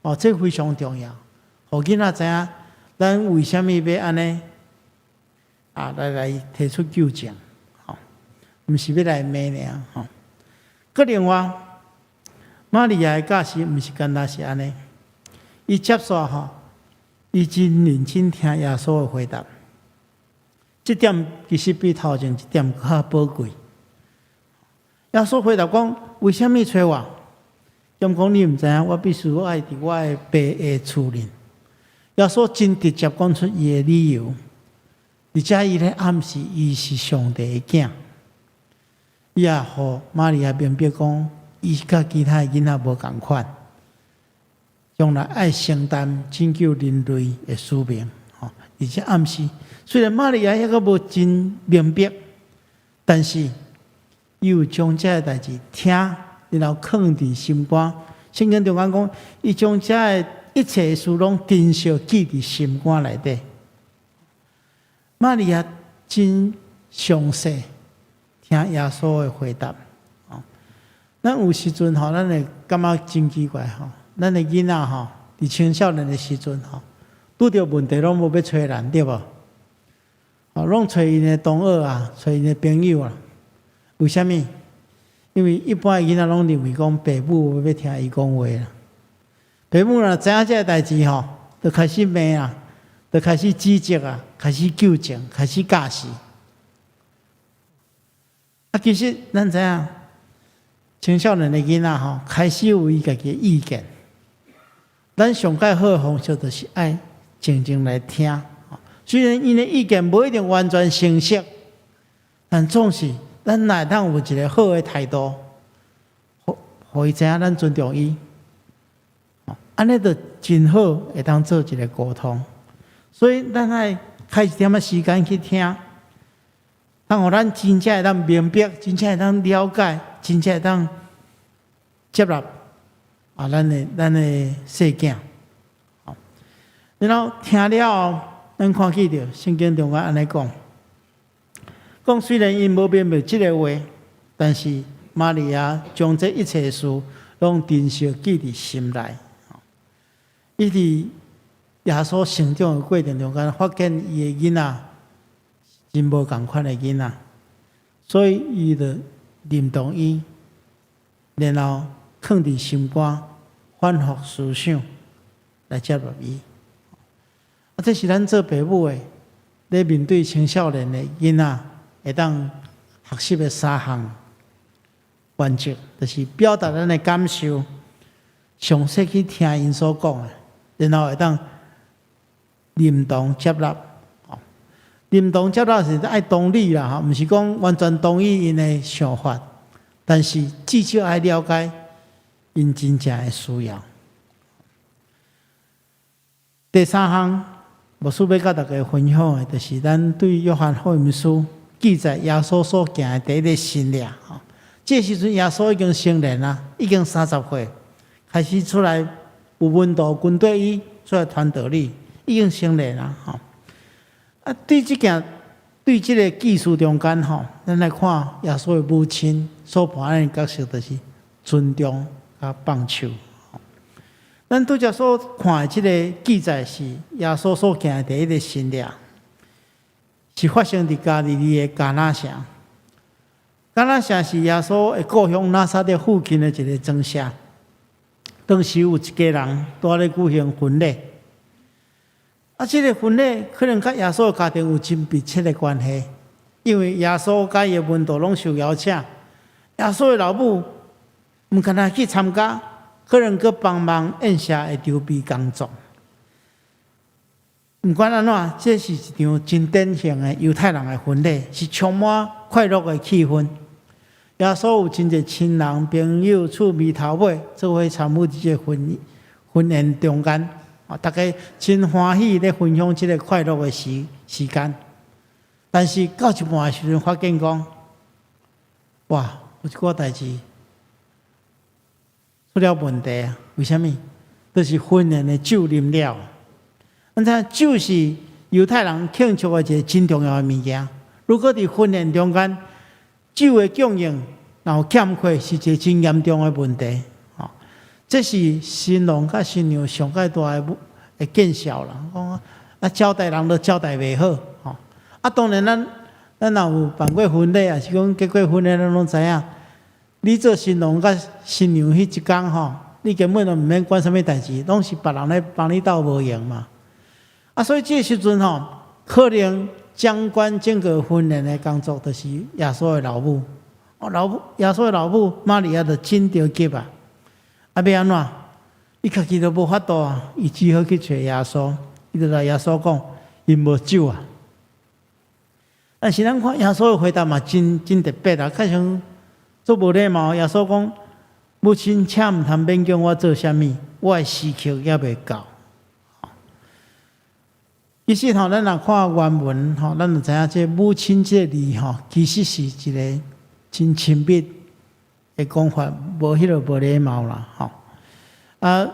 哦，這非常重要。予囡仔知影，咱為啥物欲按呢啊來提出糾正，吼，毋是欲來罵爾吼。閣另外，瑪利亞的教示毋是干焦是按呢，伊接續吼，伊真認真聽耶穌的回答。這點其實比頭前一點較寶貴。耶穌回答講：為啥物揣我？敢講你毋知影，我必須愛佇我的爸的厝裡。耶穌真直接講出伊的理由，而且伊咧暗示伊是上帝的囝。伊也予瑪利亞明白講，伊佮其他的囡仔無仝款，將來愛承擔拯救人類的使命。吼，而且暗示，雖然瑪利亞猶閣無真明白，但是伊有將這个代誌聽，然後囥佇心肝。聖經中間講，伊將這个一切事攏珍惜記佇心肝內底。瑪利亞真詳細聽耶穌的回答。哦，咱有時陣吼，咱會感覺真奇怪吼，咱的囡仔吼，佇青少年的時陣吼，拄著問題攏無欲揣咱，對無？哦，攏揣𪜶的同學啊，揣𪜶的朋友啊。為啥物？因為一般的囡仔攏認為講爸母無欲聽伊講話啦。爸母若知影這个代誌吼，就開始罵啊，就開始指責啊，開始糾正，開始教示。啊，其實咱知影，青少年的囡仔吼，開始有伊家己的意見。咱上蓋好的方式就是愛靜靜來聽。雖然𪜶的意見無一定完全成熟，但總是咱若會當有一个好的態度，予伊知影咱尊重伊，按呢就真好，會當做一个溝通。所以咱愛開一點仔時間去聽，通予咱真正會當明白，真正會當了解，真正會當接納啊，咱的細囝。然後聽了後，咱看見著聖經中間按呢講，講雖然𪜶無明白這个話，但是瑪利亞將這一切事攏珍惜記佇心內。伊佇耶穌成長的過程中間，發現伊的囡仔真無仝款的囡仔，所以伊就認同伊，然後囥佇心肝，反覆思想來接納伊。啊，這是咱做爸母的，咧面對青少年的囡仔，會當學習的三項原則，就是表達咱的感受，詳細去聽𪜶所講的，然後會當認同接納。認同接納是愛同理啦，吼，毋是講完全同意𪜶的想法，但是至少愛了解𪜶真正的需要。第三項，牧師欲佮大家分享的，就是咱對約翰福音書記載耶穌所行的第一个神跡。吼，這時陣耶穌已經成年啦，已經30歲，開始出來有門徒跟綴伊出來傳道理，已經成年啦。吼，啊，對這件對這个記事中間吼，咱來看耶穌的母親所扮演的角色，就是尊重佮放手。咱拄才所看的這个記載是耶穌所行的第一个神跡，是發生佇加利利的迦拿城。迦拿城是耶穌的故鄉拿撒勒附近的一个莊舍。當時有一家人拄咧舉行婚禮，啊，這个婚禮可能佮耶穌的家庭有真密切的關係，因為耶穌佮伊的門徒攏受邀請，耶穌的老母毋干焦去參加，可能閣幫忙宴席的籌備工作。毋管按怎，這是一場真典型的猶太人的婚禮，是充滿快樂的氣氛。耶穌有真濟親人、朋友、趣味頭尾，做伙參與這个婚宴中間，啊，大家真歡喜咧分享這个快樂的時間。但是到一半的時陣，發現講，哇，有一寡代誌出了問題啊！為啥物？就是婚宴的酒啉了。咱知影酒是猶太人慶祝的一个真重要的物件。如果佇婚宴中間酒的供應若有欠缺，是一个真嚴重的問題。吼，這是新郎佮新娘上蓋大的的見笑啦。講啊，招待人都招待袂好，吼。啊，當然咱若有辦過婚禮，抑是講結過婚的，咱攏知影。你做新郎佮新娘彼一工吼，你根本就毋免管啥物代誌，攏是別人咧幫你鬥無閒嘛。啊，所以這个時陣吼，可能掌管整個婚宴的工作，就是耶穌的老母。哦，老母耶穌的老母瑪利亞就真著急啊！啊，欲按怎？伊家己都無法度啊，伊只好去揣耶穌。伊就來耶穌講，𪜶無酒啊。但是咱看耶穌的回答嘛，真真特別啊，較像足無禮貌。耶穌講：母親，請毋通勉強我做啥物，我的時刻猶未到。其實吼，咱若看原文吼，咱就知影這母親這个字吼，其實是一个真親密的講法，無彼个無禮貌啦，吼。啊，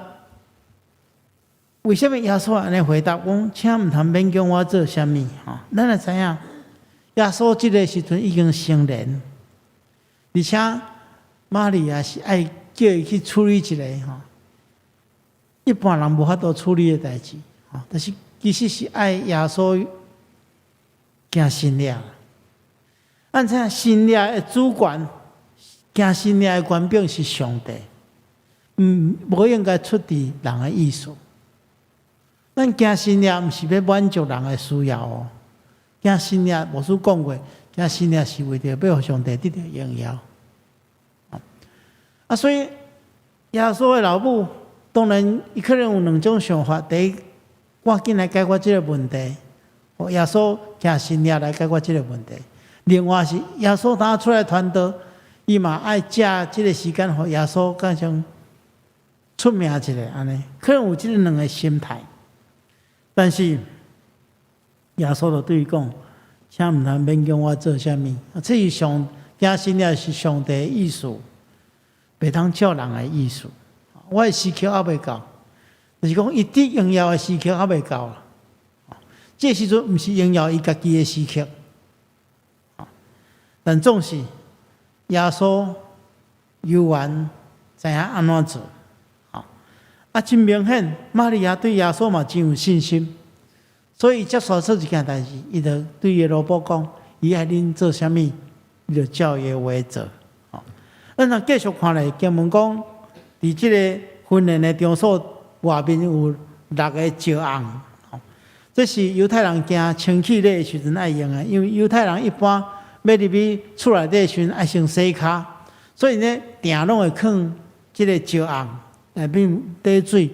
為啥物耶穌按呢回答講，請毋通勉強我做啥物？吼，咱會知影，耶穌這个時陣已經成年，而且瑪利亞是愛叫伊去處理一个吼，一般人無法度處理的代誌，吼，但是其實是愛耶穌行神跡。咱知影神跡的主權，行神跡的權柄是上帝，毋無應該出佇人的意思。咱行神跡毋是欲滿足人的需要哦，行神跡牧師講過，行神跡是為著欲予上帝得著榮耀。啊，所以耶穌的老母當然伊可能有兩種想法，第一，趕緊來解決這个問題，耶穌行神跡來解決這个問題。另外是耶穌當出來傳道，伊嘛愛藉這个時間，予耶穌敢像出名一下按呢，可能有這个兩个心態。但是耶穌就對伊講：請毋通勉強我做啥物，這是上行神跡是上帝的意思，袂當照人的意思。我的時刻猶未到，就是講伊得榮耀的時刻猶未到啦。這個時陣毋是榮耀伊家己的時刻。但總是耶穌猶原知影按怎做。啊，真明顯，瑪利亞對耶穌嘛真有信心，所以伊接受做一件代誌，伊就對伊的奴僕講：伊愛恁做啥物，你就照伊的話做。咱若繼續看咧，經文講，佇這个婚宴的場所外面有六个石甕，這是猶太人行清氣禮的時陣愛用的，因為猶太人一般欲入去厝內底的時陣愛先洗跤，所以呢，定攏會囥這个石甕內面貯水，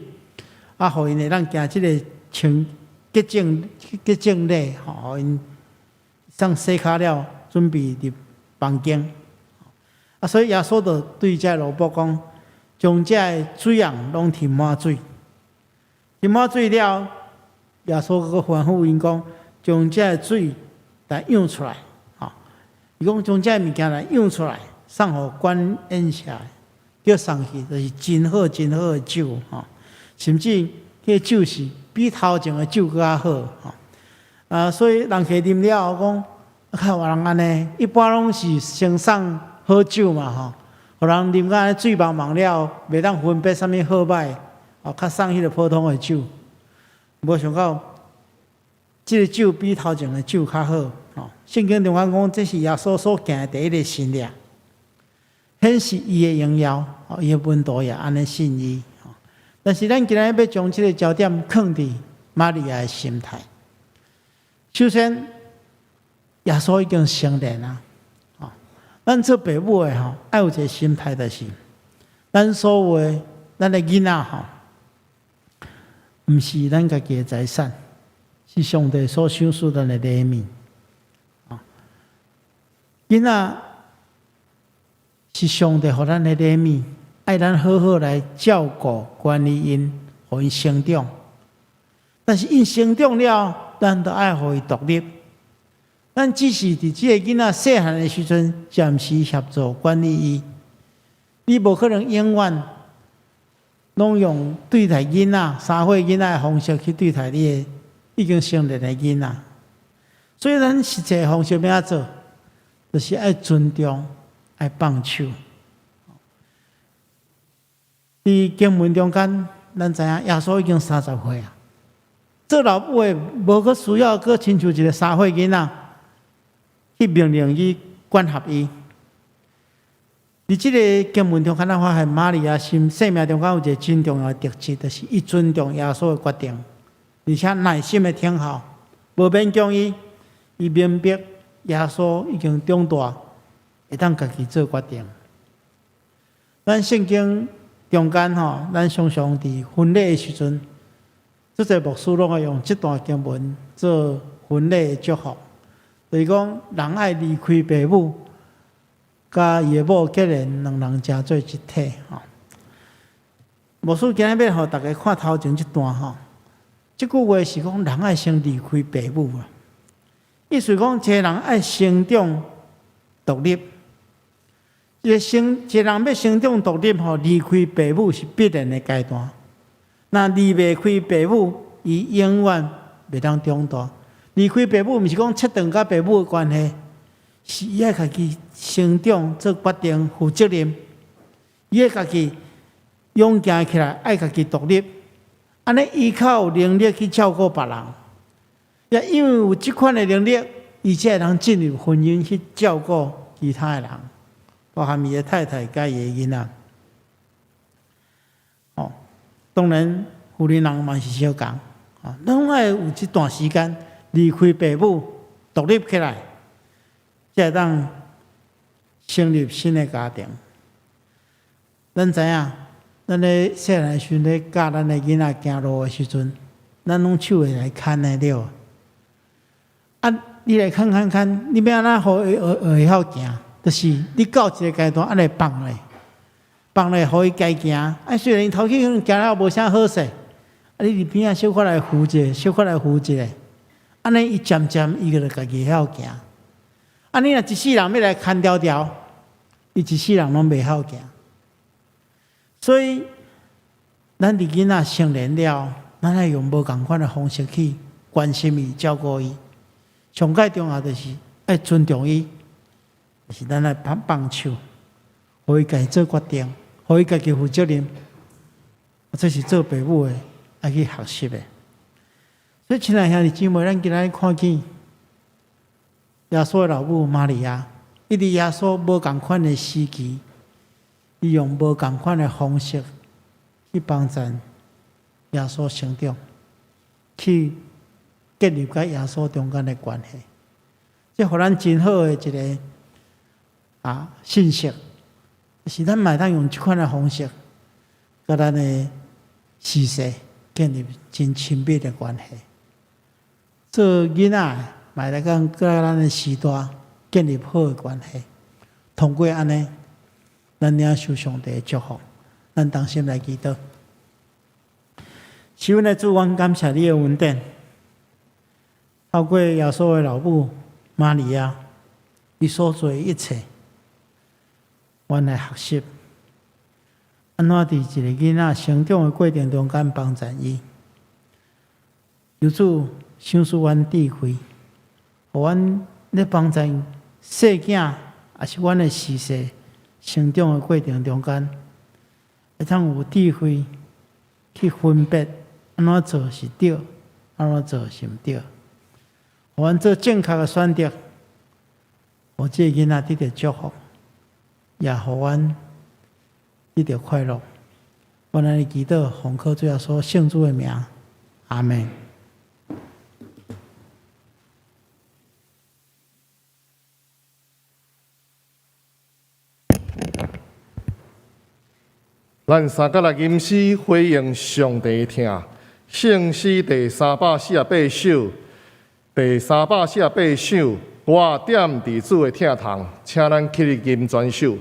啊，予𪜶會當行這个清潔淨潔淨禮，吼，予𪜶上洗跤了，準備入房間。啊，所以耶穌就對這奴僕講，將這个水甕攏添滿水，添滿水了，耶穌閣吩咐𪜶講，將這个水來漾出來，吼，伊講將這个物件來漾出來，送予管宴席，叫送去，就是真好真好的酒，吼，甚至彼个酒是比頭前的酒閣較好，吼。啊，所以人客啉了後講，較有人按呢，一般攏是先送好酒嘛，吼，予人啉甲按呢醉茫茫了，袂當分辨啥物好歹，哦，較送彼个普通的酒。無想到，這个酒比頭前的酒較好，吼。聖經中間講，這是耶穌所行的第一个神跡，顯示伊的榮耀，哦，伊的門徒也按呢信伊。但是咱今日欲將這个焦點囥佇瑪利亞的心態。首先，耶穌已經成年啊，哦，咱做爸母的吼，愛有一个心態，就是咱所有的咱的囡仔吼，毋是咱家己的財產，是上帝所賞賜咱的禮物。囡仔是上帝予咱的禮物，愛咱好好來照顧、管理𪜶，予𪜶成長。但是𪜶成長了，咱都愛予伊獨立。咱只是佇這个囡仔細漢的時陣，暫時協助管理伊。你無可能永遠攏用對待囡仔、3歲囡仔的方式去對待你的已經成年的囡仔。所以咱實際方式欲按怎做，就是愛尊重、愛放手。佇經文中間，咱知影耶穌已經30歲啊，做老母的無閣需要閣親像一个3歲囡仔去命令伊、管轄伊。佇這个經文中間，咱發現瑪利亞心生命中間有一个真重要的特質，就是伊尊重耶穌的決定，而且耐心的等候，無勉強伊，伊明白耶穌已經長大，會當家己做決定。咱聖經中間吼，咱常常佇婚禮的時陣，這濟牧師攏愛用這段經文做婚禮的祝福，就是講人愛離開爸母，佮伊的某結連，兩人成做一體吼。牧師今日欲予大家看頭前這段吼，這句話是講人愛先離開爸母啊，意思講一个人愛成長獨立。一個人欲成長獨立吼，離開爸母是必然的階段。若離袂開爸母，伊永遠袂當長大。離開爸母，毋是講切斷佮爸母的關係，是伊愛家己成長做決定、負責任。伊愛家己勇行起來，愛家己獨立。按呢，伊較有能力去照顧別人。也因為有這款的能力，伊才會當進入婚姻去照顧其他的人。包含伊的太太佮伊的囡仔。哦，當然，婦人人嘛是相仝，啊，攏愛有這段時間離開爸母，獨立起來，才會當成立新的家庭。咱知影，咱咧細漢時陣咧教咱的囡仔行路的時陣，咱攏手會來牽的對無？啊，你來牽牽牽，你欲按怎予伊學會曉行？就是你到一个階段，按呢放咧，放咧，予伊家行。啊，雖然伊頭先行了無啥好勢，啊，你佇邊仔小可來扶者，小可來扶一下，按呢伊漸漸伊就家己會曉行。啊，你若一世人欲來牽牢牢，伊一世人攏袂曉行。所以，咱佇囡仔成年了，咱愛用無仝款的方式去關心伊、照顧伊。上蓋重要就是愛尊重伊。是咱愛放放手，予伊家己做決定，予伊家己負責任。這是做爸母的愛去學習的。所以，親愛兄弟姊妹，咱今仔日看見耶穌的老母瑪利亞，伊佇耶穌無仝款的時期，伊用無仝款的方式去幫助耶穌成長，去建立佮耶穌中間的關係。這予咱真好的一个信息，是咱嘛會當用這款的方式，佮咱的序細建立真親密的關係。做囡仔嘛會當佮咱的序大建立好的關係。通過按呢，咱領受上帝的祝福。咱同心來祈禱。是阮的主，阮感謝你的恩典，透過耶穌的老母瑪利亞，伊所做的一切。阮來學習，按怎佇一个囡仔成長的過程中間幫助伊。求主賞賜阮智慧，予阮咧幫助細囝，抑是阮的序細成長的過程中間，會當有智慧去分別按怎做是對，按怎做是毋對。予阮做正確的選擇，予這个囡仔得著祝福。也予阮得著快樂。阮按呢祈禱，奉靠主耶穌聖主的名，阿門。咱三角來吟詩回應上帝疼，聖詩第348首，第348首，我踮佇主的疼痛，請咱起立吟全首。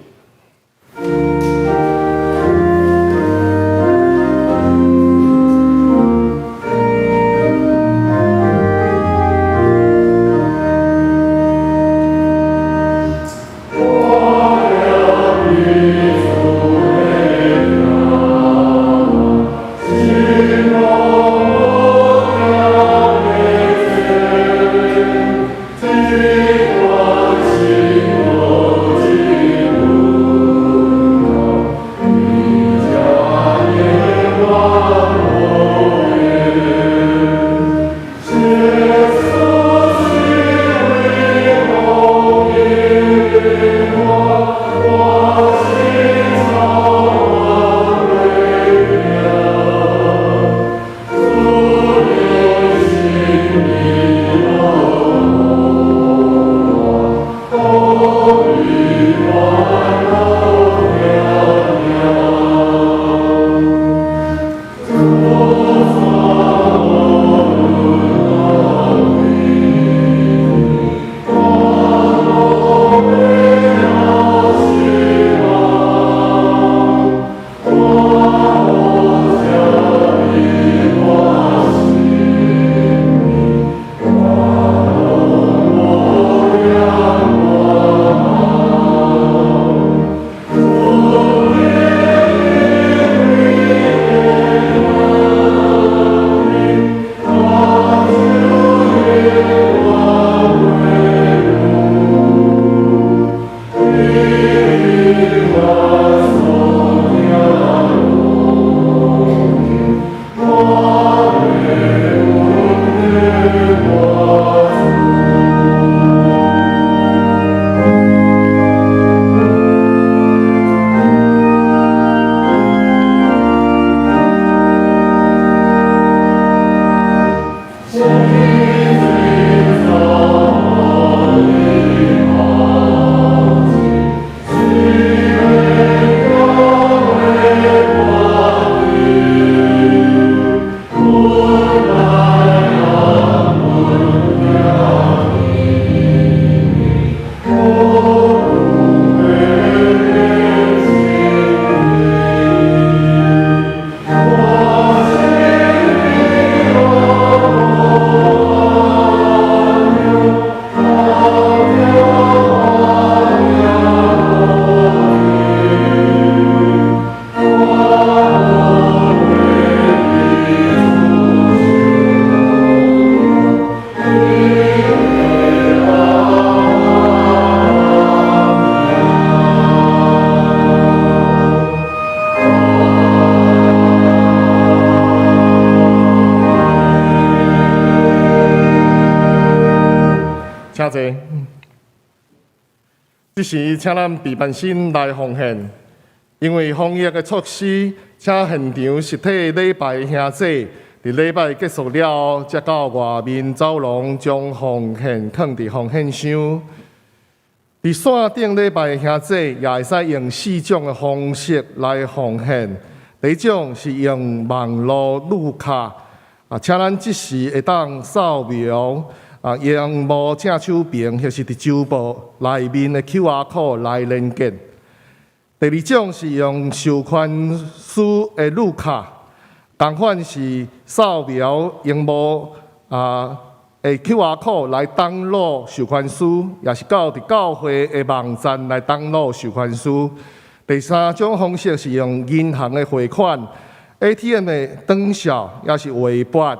請坐。這時，請咱備辦心來奉獻，因為防疫的措施，請現場實體禮拜兄弟，佇禮拜結束了後，才到外面走廊將奉獻囥佇奉獻箱。佇線頂禮拜兄弟也會使用四種的方式來奉獻。第一種是用網路綠卡，啊，請咱這時會當掃描啊，螢幕正手爿或是佇周報內面的 QR code 來連結。第二種是用收款師的綠卡，仝款是掃描螢幕啊的 QR code 來登錄收款師，也是到佇教會的網站來登錄收款師。第三種方式是用銀行的匯款、ATM 的轉數，也是劃撥。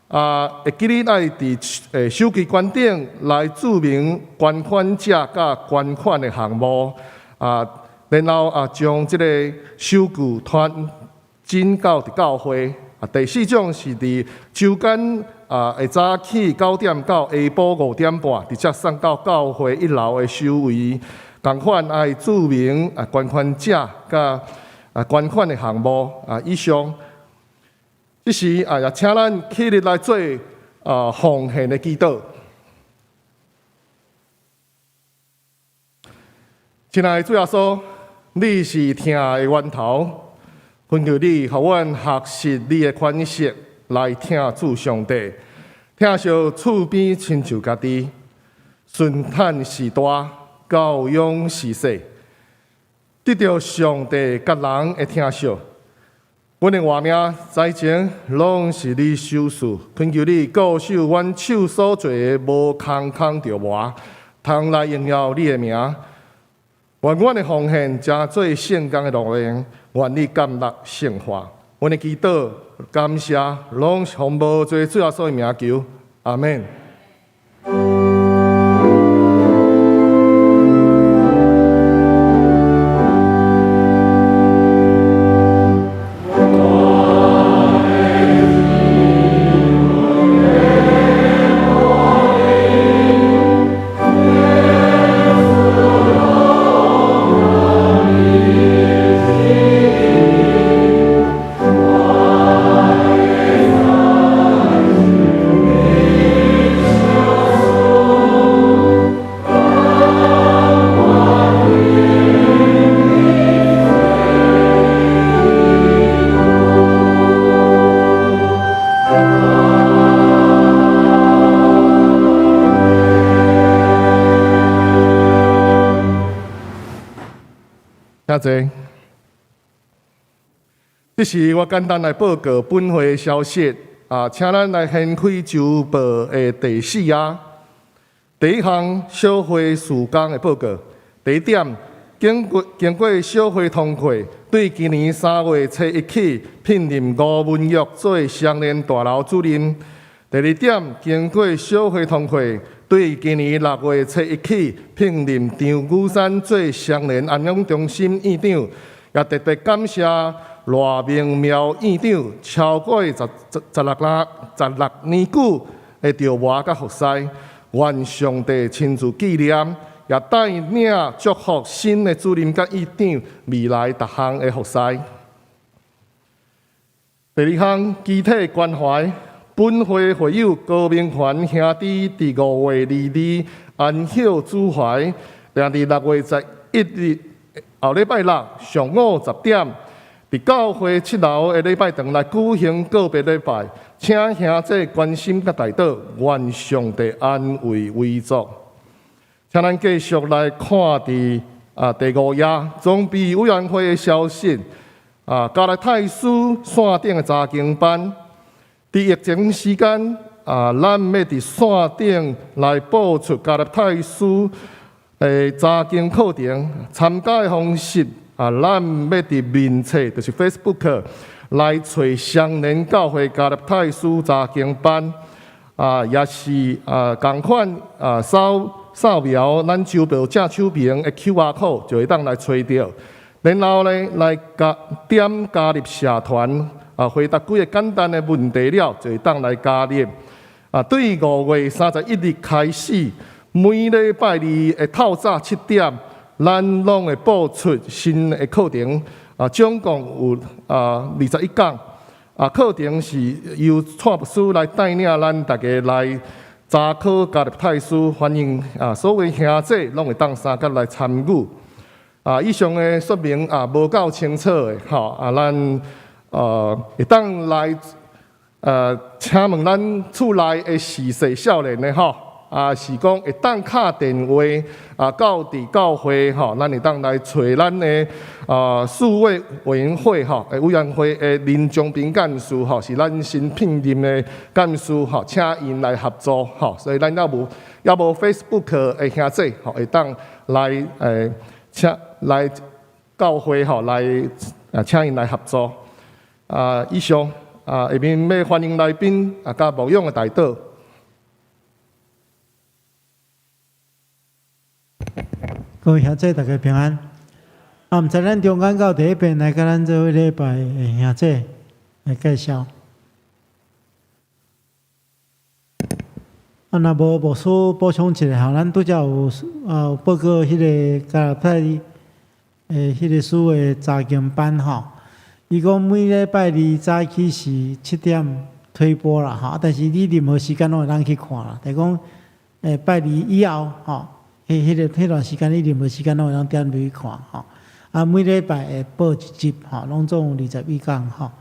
啊，會記你愛佇手機關頂來註明捐款者佮捐款的項目，啊，然後啊將這個收據傳真到佇教會。啊，第四種是佇週間啊，會早起9點到下晡5點半，直接送到教會一樓的收位。仝款愛註明啊捐款者佮啊捐款的項目啊以上。這時啊，也請咱起立來做啊奉獻的祈禱。親愛的主耶穌，你是疼的源頭，懇求你，予阮學習你的款式來疼主上帝，疼惜厝邊親像家己，順趁是大，教養是細，得著上帝佮人的疼惜。阮的活命財情攏是你賞賜，懇求你顧守阮手所做的無空空著無，通來榮耀你的名。願阮的奉獻成做聖工的路用，願你感納聖化。阮的祈禱感謝，攏是奉無罪主耶穌的名求，阿們。請坐。這時我簡單來報告本會的消息啊，請咱來掀開週報的第四頁。第一項小會事工的報告。第一點，經過小會通過，對今年3月初1起聘任吳文玉做雙連大樓主任。第二點，經過小會通過，對今年6月7日起聘任張宇山做雙連安養中心院長，也特別感謝賴明妙院長超過十六年久的照顧佮服侍，願上帝親自紀念，也帶領祝福新的主任佮院長未來逐項的服侍。第二項，肢體關懷，本會會友高明環兄弟佇5月22安息主懷，定佇6月11日後禮拜六上午10點，佇教會7樓的禮拜堂來舉行告別禮拜，請兄弟關心佮代禱，願上帝安慰遺族。請咱繼續來看佇第五頁裝備委員會的消息。加勒泰書線頂的查經班，佇疫情時間，咱欲佇線頂來播出加勒泰書的查經課程，參加的方式，咱欲佇面冊，就是 Facebook 來揣雙連教會加勒泰書查經班，也是仝款掃描咱周報正手邊的 QR code 就會當來揣著。然後呢，來加點加入社團，回答幾個簡單的問題了，就會當來加入。對5月31日開始，每禮拜二的透早7點，咱攏會播出新的課程。總共有21講。課程是由蔡牧師來帶領咱大家來查考加勒泰書，歡迎所有兄弟攏會當相佮來參與。以上的說明無夠清楚的，吼，咱會當來請問咱厝內的逝世少年的吼，是講會當敲電話到佇教會吼，咱會當來揣咱的數位委員會吼，委員會的林忠斌幹事吼，是咱新聘任的幹事吼，請𪜶來協助吼，所以咱猶無 Facebook 的兄弟吼，會當來請來教會吼，來請𪜶來合作。以上下面欲歡迎來賓佮牧養的代禱。各位兄弟，大家平安。毋知咱中間到第一遍來佮咱做伙禮拜的兄弟來介紹。若無牧師補充一下吼，咱拄才有報告彼个加勒泰彼个書的查經班吼。伊講每禮拜二早起是7點推播啦吼，但是你任何時間攏會當去看啦。就是講拜二以後吼，彼段時間你任何時間攏會當點入去看吼。每禮拜會播一集吼，攏總有21講吼。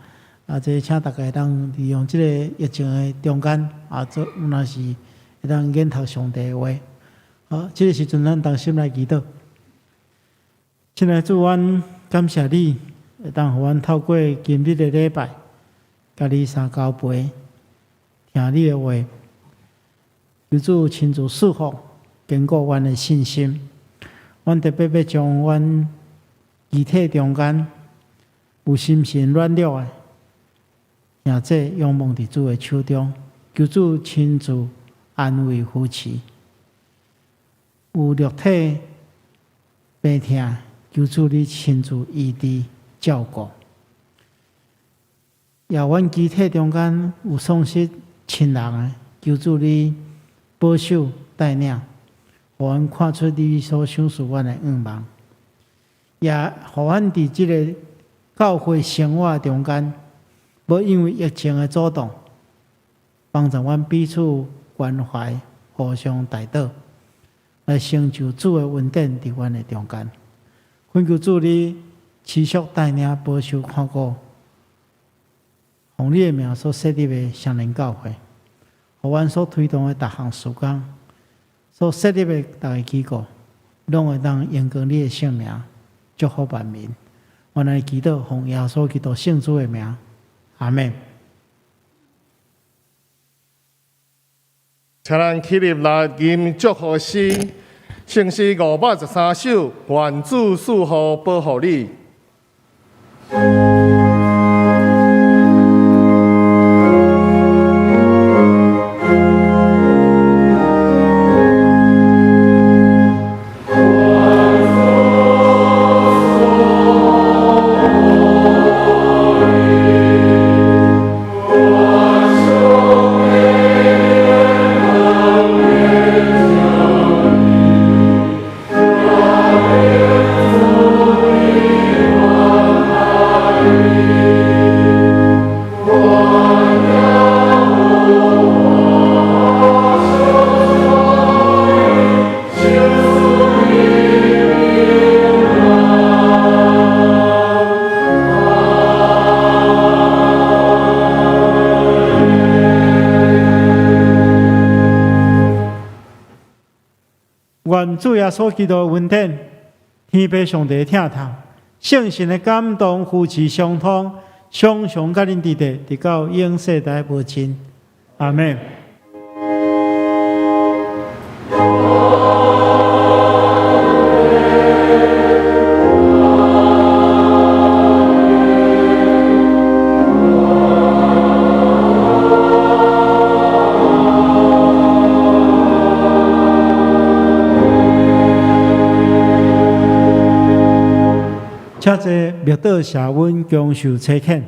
這請大家會當利用這个疫情的中間做有若是會當研讀上帝的話。好，這个時陣咱同心來祈禱。親愛的主，阮感謝你，會當予阮透過今日的禮拜，共你相交陪，聽你的話。求主親自賜福，堅固阮的信心。阮特別欲將阮肢體中間有心神軟弱的，兄弟仰望佇主的手中，求主親自安慰扶持。有肉體病痛，求主你親自醫治照顧。也阮肢體中間有喪失親人的，求主你保守帶領，予阮看出你所賞賜阮的願望。也予阮佇這个教會生活中間，無因為疫情的阻擋，幫助阮彼此關懷、互相代禱，來成就主的恩典佇阮的中間。懇求主你持續帶領、保守、看顧，奉你的名所設立的雙連教會，予阮所推動的逐項事工，所設立的逐个機構，攏會當榮光你的聖名，祝福萬民。阮來祈禱，奉耶穌基督聖主的名，阿們。請咱起立來吟祝福詩，聖詩513首，願主賜福保護你。主耶穌基督的恩典、天父上帝的疼痛、聖神的感動、扶持相通，常常佮恁佇佇，直到永世代無盡。阿們。請坐默禱謝恩，享受差遣。